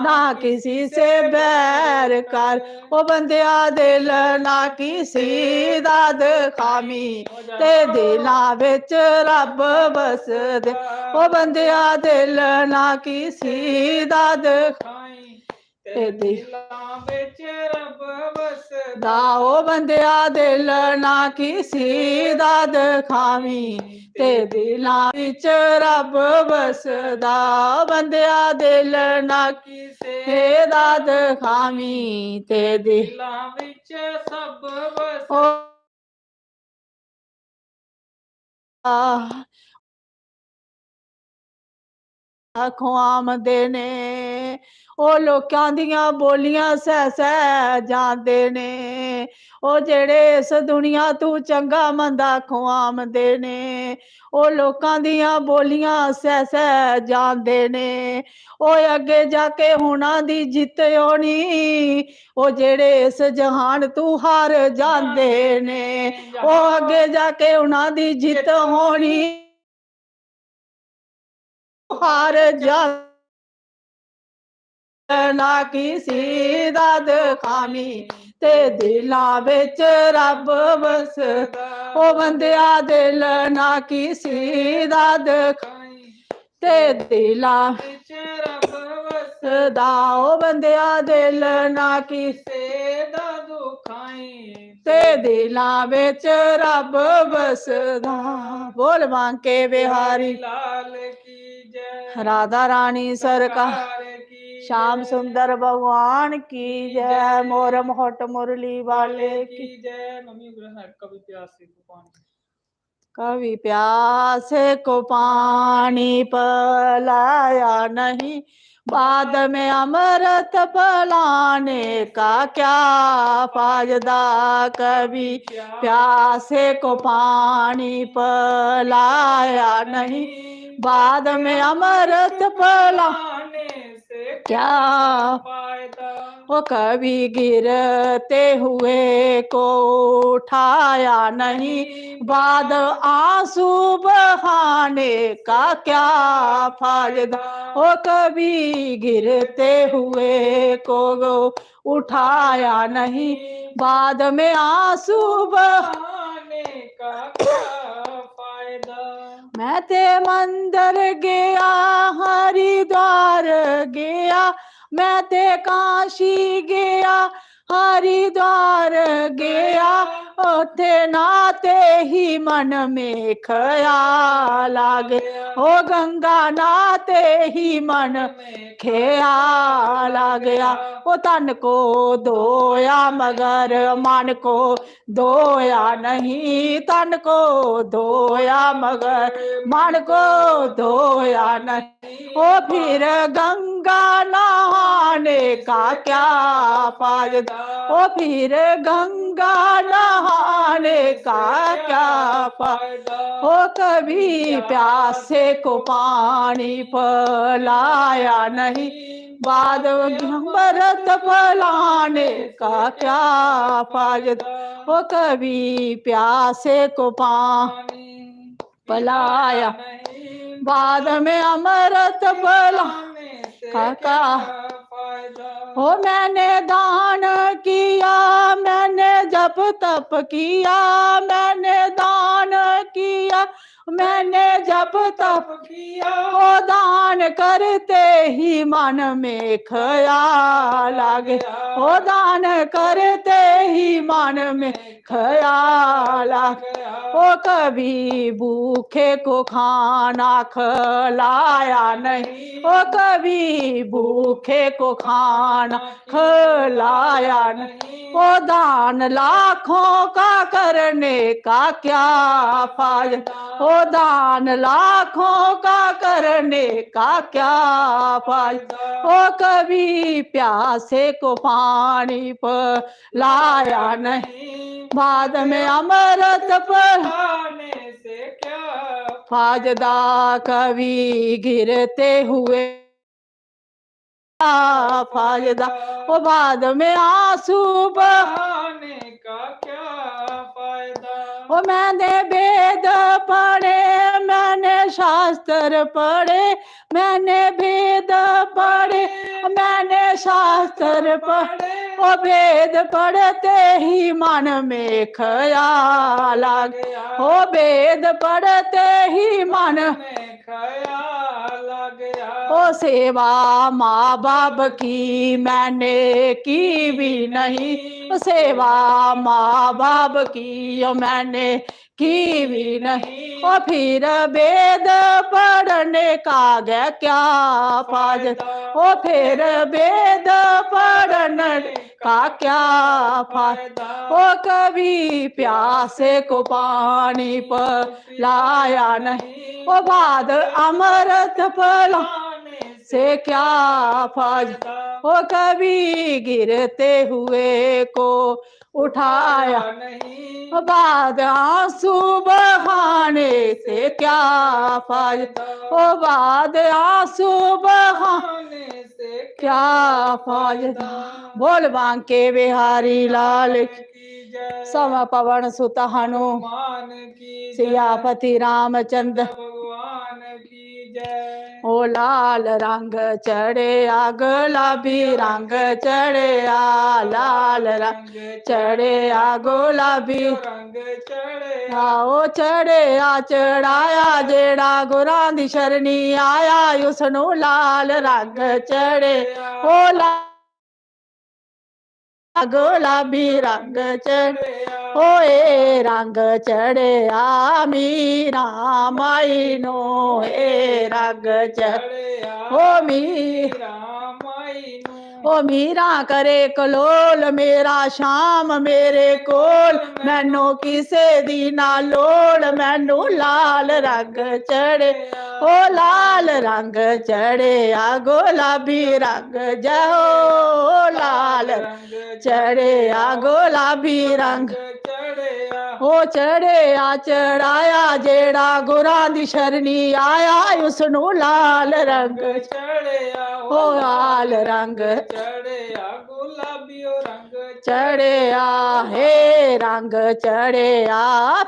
ना किसी से बैर कर। ओ बंदेआ, दिल ना किसी दा दखामी, ते दिलां बिच रब बसदे। ओ बंदेआ, दिल ना किसी दा दखामी, ते दिलां बिच रब बसदा। ओ बंदेआ, दिल ना किसी दा दखामी, ते दिलां बिच रब बसदा। ओ बंदेआ, दिल ना किसी दा दखामी, ते दिलां बिच सब बसदा। ओ खुआम देने, ओ लोकां दियां बोलियां सह सह जांदे ने। ओ जेह्ड़े इस दुनिया तू चंगा मंदा खुआम देने, ओ लोकां दियां बोलियां सह सह जांदे ने। ओ अग्गे जाके हुना दी जित्त होनी, ओ जेह्ड़े इस जहान तू हार जांदे ने, ओ अग्गे जाके उना दी जित्त होनी। हार जा ना किसी दा दखामी, ते दिलां बिच रब बसदा। ओ बंदेआ, दिल ना किसी दा दखामी, ते दिलां बिच रब बसदा। ओ बंदेआ, दिल ना किसे दा दुखाई, ते दिलां बिच रब बसदा। बोल बांके बिहारी लाल की जय। राधा रानी सरकार की श्याम जय। सुंदर भगवान की जय। मोरम होट मुरली वाले की जय। मम्मी उग्र हर कवि प्यासे को पानी। कभी प्यासे को पानी पिलाया नहीं, बाद में अमृत पिलाने का क्या फायदा। कभी प्यासे को पानी पिलाया नहीं, बाद में अमृत पिलाने से क्या फायदा। ओ कभी गिरते हुए को उठाया नहीं, बाद आंसू बहाने का क्या फायदा। ओ कभी गिरते हुए को उठाया नहीं, बाद में आंसू बहाने का क्या फायदा। मैं ते मंदर गया, हरिद्वार गया, मैं ते काशी गया, हरिद्वार गया, ओथे नाते ही मन में ख्याल आ गया। ओ गंगा नाते ही मन में ख्याल आ गया। ओ तन को धोया मगर मन को धोया नहीं, तन को धोया मगर मन को धोया नहीं। ओ फिर गंगा नहाने का क्या फायदा, ओ फिर गंगा का नहाने का क्या फायदा? ओ कभी प्यासे को पानी पिलाया नहीं, बाद में अमृत पिलाने का क्या फायदा? ओ कभी प्यासे को पानी पिलाया, बाद में अमृत पिलाने का क्या फायदा? ओ मैंने दान किया, मैंने जप तप किया, मैंने दान किया, मैंने जप तप किया। ओ दान करते ही मन में ख्याल आ गया, ओ दान करते ही मन में ख्याल आ गया। ओ कभी भूखे को खाना खिलाया नहीं, ओ कभी भूखे को खाना खिलाया नहीं। ओ दान लाखों का करने का क्या फायदा? ओ दान लाखों का करने का क्या फायदा? ओ कभी प्यासे को पानी पिलाया नहीं, बाद में अमृत पिलाने से क्या फायदा? कभी गिरते हुए फायदा, ओ बाद में आंसू बहाने का क्या फायदा? ओ मैंने वेद पढ़े, मैंने शास्त्र पढ़े, मैंने वेद पढ़े, मैंने शास्त्र पढ़े। ओ वेद पढ़ते ही मन में ख्याल आ गया, ओ वेद पढ़ते ही मन में ख्याल आ गया। ओ सेवा माँ बाप की मैंने की भी नहीं, ओ सेवा माँ बाप की ओ मैंने की भी नहीं। ओ फिर वेद पढ़ने का गै क्या फायदा? ओ फिर वेद पढ़ने का क्या फायदा? ओ कभी प्यासे को पानी पिलाया नहीं, ओ बाद अमृत पिलाने से क्या फायदा? ओ कभी गिरते हुए को उठाया नहीं, ओ बाद आंसू बहाने से क्या फायदा? ओ बाद आंसू बहाने से क्या फायदा? बोल बांके बिहारी लाल की जय। सम पवन सुत हनुमान की जय। सियापति रामचंद्र भगवान की जय। ओ लाल रंग चढ़ेया, गुलाबी रंग चढ़ेया, लाल रंग चढ़ेया, गुलाबी रंग चढ़ेया। ओ चढ़ेया चढ़ाया जेड़ा गुरां दी शरणी आया, उसनू लाल रंग चढ़े। ओ ला-, गुलाबी रंग चढ़े, ओ ए रंग चढ़ेया मीरा माई नू, ए रंग चढ़े, ओ मीरा माई नू। ओ मीरा करे कलोल मेरा श्याम मेरे कोल, मैनू किसे दी ना लोड़, मैनू लाल रंग चढ़े, ओ लाल रंग चढ़ेया, गुलाबी रंग जहो, ओ लाल रंग चढ़ेया, गुलाबी रंग चढ़ेया। ओ चढ़ेया चढ़ाया जेड़ा गुरां दी शरणी आया, उसनू लाल रंग चढ़ेया, ओ लाल रंग चढ़ेया, गुलाबी ओ रंग चढ़ेया, हे रंग चढ़ेया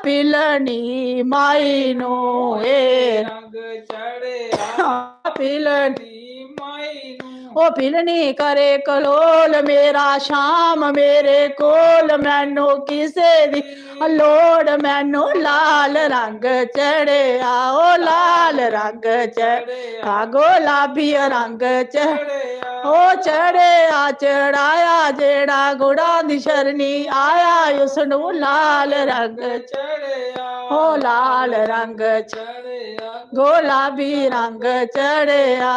पिलनी माई नू, हे रंग चढ़ेया पिलनी माई नू। ओ पिलनी करे कलोल मेरा श्याम मेरे कोल, मैनू किसे दी लोड़, मैनू लाल रंग चढ़ेया, ओ लाल रंग चढ़ेया, गुलाबी रंग चढ़ेया, ओ चढ़ेया चढ़ाया जेड़ा गुरां दी शरणी आया, उसनू लाल रंग चढ़ेया, ओ लाल रंग चढ़ेया, गुलाबी रंग चढ़ेया,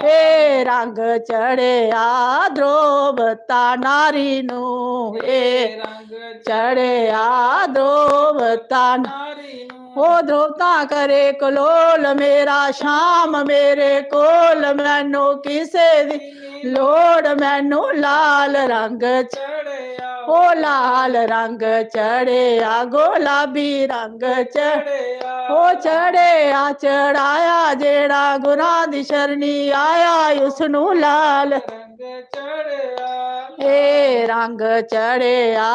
ए रंग चढ़ेया द्रौपदा नारी नू, ए रंग चढ़ेया द्रौपदा नारी नू। ओ द्रौपदा करे कलोल मेरा श्याम मेरे कोल, मैनू किसे दी लोड़, मैनू लाल रंग चढ़ेया, ओ लाल रंग चढ़ेआ, गुलाबी रंग चढ़ेआ, ओ चढ़ेआ, चढ़ाया जेड़ा गुरां दी शरणी आया, उसनू लाल रंग चढ़ेआ। ए रंग चढ़ेआ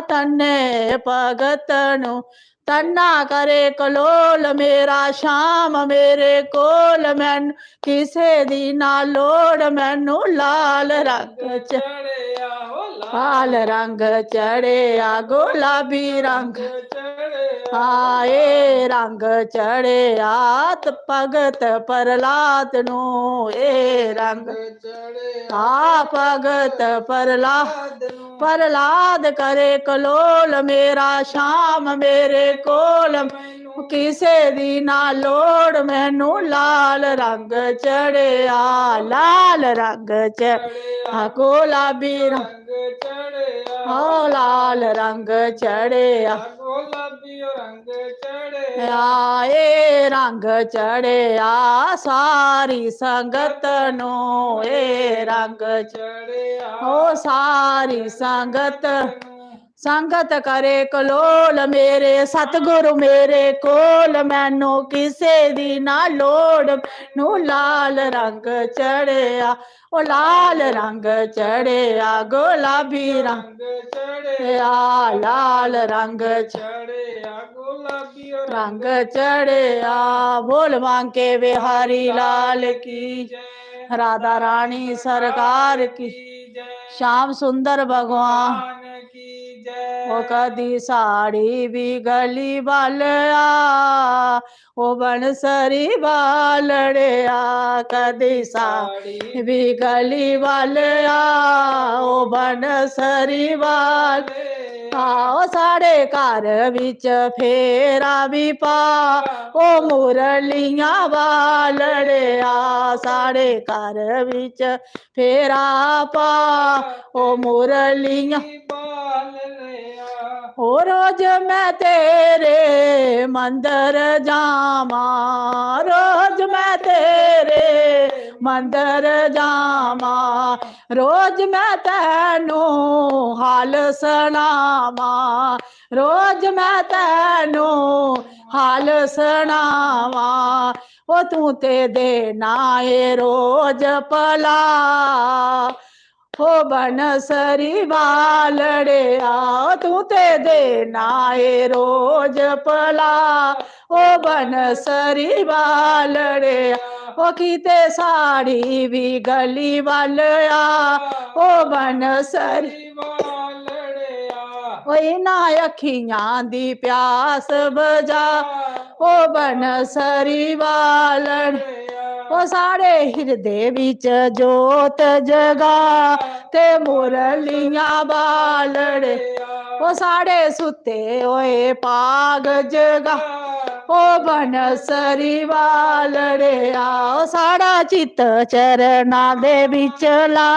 तन्ने भगत नू, तन्ना करे कलोल मेरा श्याम मेरे कोल, मैनू किसे दी ना लोड़, मैनू लाल रंग च चढ़ेआ, ओ लाल रंग चढ़ेआ, गुलाबी रंग चढ़ेआ। आए रंग चढ़ेआ त भगत प्रहलाद नू, ए रंग चढ़ेआ। आ भगत प्रहलाद नू, प्रहलाद करे कलोल मेरा श्याम मेरे कोल, मैनू किसे दी ना लोड़, मैनू लाल रंग चढ़ेआ, लाल रंग चढ़ेआ, गुलाबी रंग चढ़ेआ, ओ लाल रंग चढ़ेआ, गुलाबी रंग चढ़ेआ। ए रंग चढ़ेआ सारी संगत नू, ए रंग चढ़ेआ, ओ सारी संगत नू। संगत करे कलोल मेरे सतगुरु मेरे कोल, मैनू किसे दी ना लोड़, मैनू लाल रंग चढ़ेआ, ओ लाल रंग चढ़ेआ, गुलाबी रंग चढ़ेआ, लाल रंग चढ़ेआ, गुलाबी रंग चढ़ेआ। बोल बांके बिहारी लाल की जय, राधा रानी सरकार की जय, श्याम सुंदर भगवान की जय। ओ कदी साड़ी भी गली वाले आ, ओ बनसरी बालड़ेआ, कदी साड़ी भी गली वाले आ, ओ बनसरी बाल। आओ साढ़े घर विच फेरा भी पा, ओ मुरलियां बालड़ेआ, साढ़े घर विच फेरा पा, ओ मुरलियां। ओ रोज मैं तेरे मंदर जावां, रोज मैं तेरे मंदर जावां, रोज मैं तैनू हाल सनावां, रोज मैं तैनू हाल सनावां। ओ तू ते देना ए रोज भला, ओ बनसरी बालड़ेआ, ओ तू ते देना ए रोज भला, ओ बनसरी बालड़ेआ। ओ किते साड़ी भी गली वालया, ओ बनसरी बालड़ेआ। ओ इना अखियां दी प्यास बुझा, ओ बनसरी बालड़। ओ साढ़े हिरदे विच जोत जगा, ते मुरलियां बालड़े। ओ साढ़े सुत्ते होए पाग जगा, ओ बनसरी बालड़ेआ। ओ साढ़ा चित्त चरना दे बिच ला,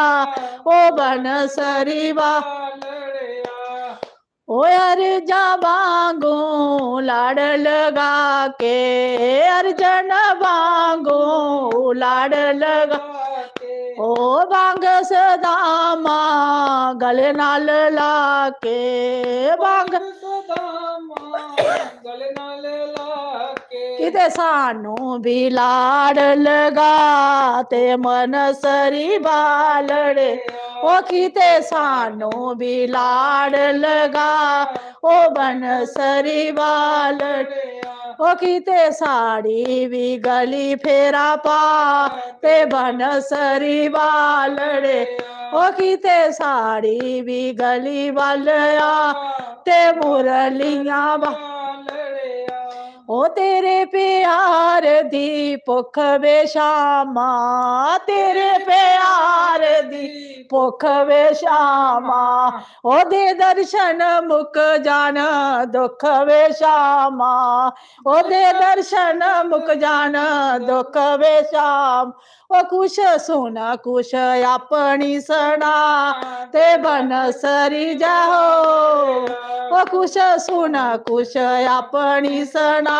ओ बनसरी बालड़ेआ। ओ अर्जा वांगू लाड़ लगा के, अर्जन वांगू लाड़ लगा के। ओ वांग सदामा गले नाल ला के, वांग सदामा गले नाल ला के। किते सानू भी लाड़ लगा ते बनसरी बालड़े, ओ किते सानू भी लाड़ लगा, ओ बनसरी बालड़े। ओ किते साड़ी भी गली फेरा पा, ते बनसरी बालड़े। ओ किते साड़ी भी गली वालया, ते मुरलियां बा-, ओ तेरे प्यार दी भुख वे श्यामा, तेरे प्यार दी भुख वे श्यामा। ओदे दर्शन मुक जान दुख वे श्यामा, ओदे दर्शन मुक जान दुख वे श्याम। ओ कुछ सुन कुछ अपनी सना, ते बनसरी जय हो। ओ कुछ सुन कुछ अपनी सना,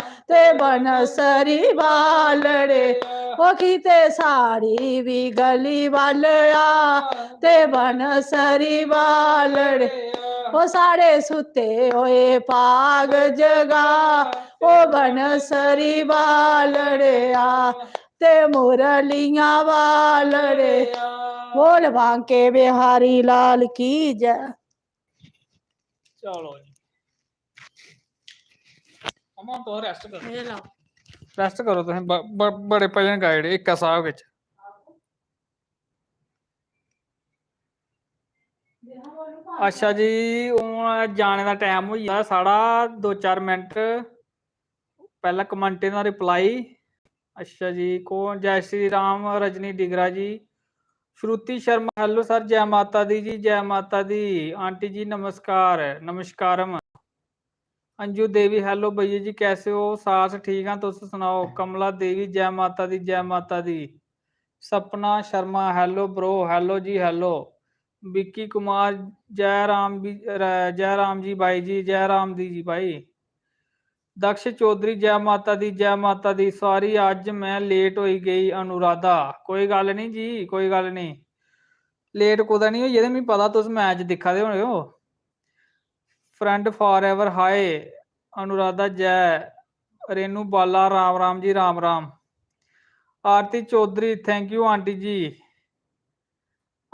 ते बनसरी बालड़े, ओ किते साढ़ी भी गली वालया, ते बनसरी बालड़े, ओ साढ़े सुते होए पाग जगा, ओ बनसरी बालड़ेआ, ते मुरलियां बालड़े। बोल बांके बिहारी लाल की जय। चलो जी। अम्मा, तुस rest करो। ये लो। Rest करो तुसें, ब-, ब-, बड़े भजन गाए ओड़े इक्कै साह् बिच। अच्छा जी, हून जाने दा time होई गेदा साढ़ा, दो चार मिंट। पैह्ला कमेंटें दा reply। अच्छा जी, कौन? जय श्री राम, रजनी डिगरा जी। श्रुति शर्मा, hello sir, जय माता दी जी, जय माता दी। आंटी जी, नमस्कार, नमस्कारम। अंजू देवी, hello भैया जी, कैसे हो? सास ठीक आं, तुस सनाओ? कमला देवी, जय माता दी, जय माता दी। सपना शर्मा, hello bro, hello जी, hello। विक्की कुमार, जय राम बी-, र-, जय राम जी बाई जी, जय राम दी जी बाई। दक्ष चौधरी, जय माता दी, जय माता दी। Sorry, अज्ज मैं late होई गेई अनुराधा। कोई गल्ल निं जी, कोई गल्ल निं। Late कुतै निं होई गेदे, मिगी पता तुस match दिक्खा दे होने ओ। Friend forever, hi अनुराधा, जय Renu Bala, Ram Ram ji, Ram Ram. Aarti Chaudhary, thank you aunty ji.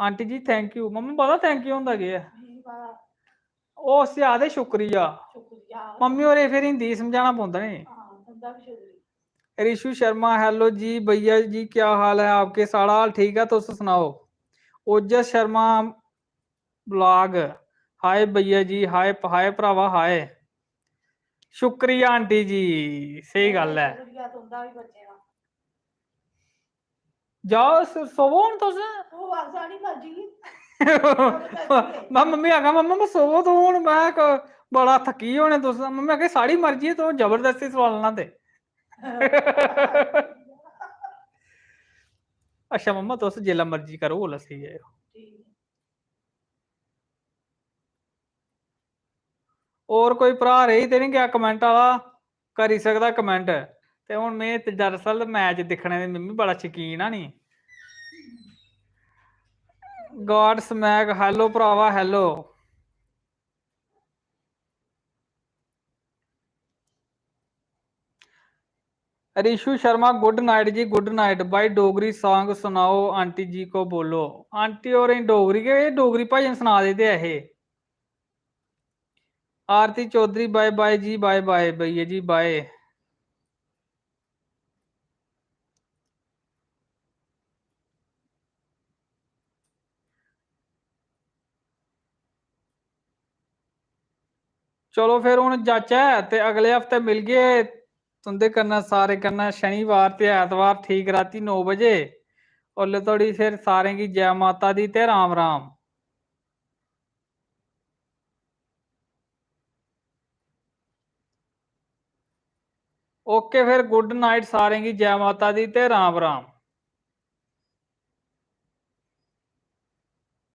Aunty ji, thank you। Mummy, पता thank you होंदा केह् ऐ? नेईं पता। ओह् उसी आखदे शुक्रिया। शुक्रिया। मम्मी होरें फिर हिंदी समझाना पौंदा नी। हां, बंदा बी शुक्रिया। रिशु शर्मा, hello जी, भैया जी, क्या हाल है आपके? साढ़ा हाल ठीक ऐ, तुस सनाओ। ओजस शर्मा vlog, hi भैया जी, hi, hi भ्रावा, hi। शुक्रिया आंटी जी, स्हेई गल्ल ऐ। शुक्रिया तुंदा बी बच्चे दा। जाओ, स-, सोवो हुन तुस। ओह् अस साढ़ी मर्जी। में मम्मी आखा, "मम्मा, में सोवो तूं हुन, में क-, बड़ा थक्की होने तुस।" मम्मी आखे, "साढ़ी मर्जी ऐ, तूं जबरदस्ती सोआलना ते।" अच्छा मम्मा, तुस जिसलै मर्जी करो, उसलै सेई जाएओ। ठीक ऐ। होर कोई भ्राऽ रेही ते निं गेआ comment आह्ला? करी सकदा comment। ते हून में ते दरअसल match दिक्खने दी मिम्मी बड़ा शकीन आं नी। God smack, hello भ्रावा, hello। Rishu Sharma, good night जी, good night। भाई, डोगरी song सुनाओ, आंटी जी को बोलो। आंटी होरें डोगरी गै, एह् डोगरी भजन सना दे ते ऐ हे। आरती चौधरी, bye bye जी, bye bye भैया जी, bye। चलो फिर हुन जाचै ते अगले हफ्ते मिलगे तुं'दे कन्नै, सारे कन्नै, शनिवार ते ऐतवार ठीक रातीं नौ बजे। उसलै धोड़ी फिर सारें गी जै माता दी ते राम राम। OK, फिर good night सारें गी, जै माता दी ते राम राम।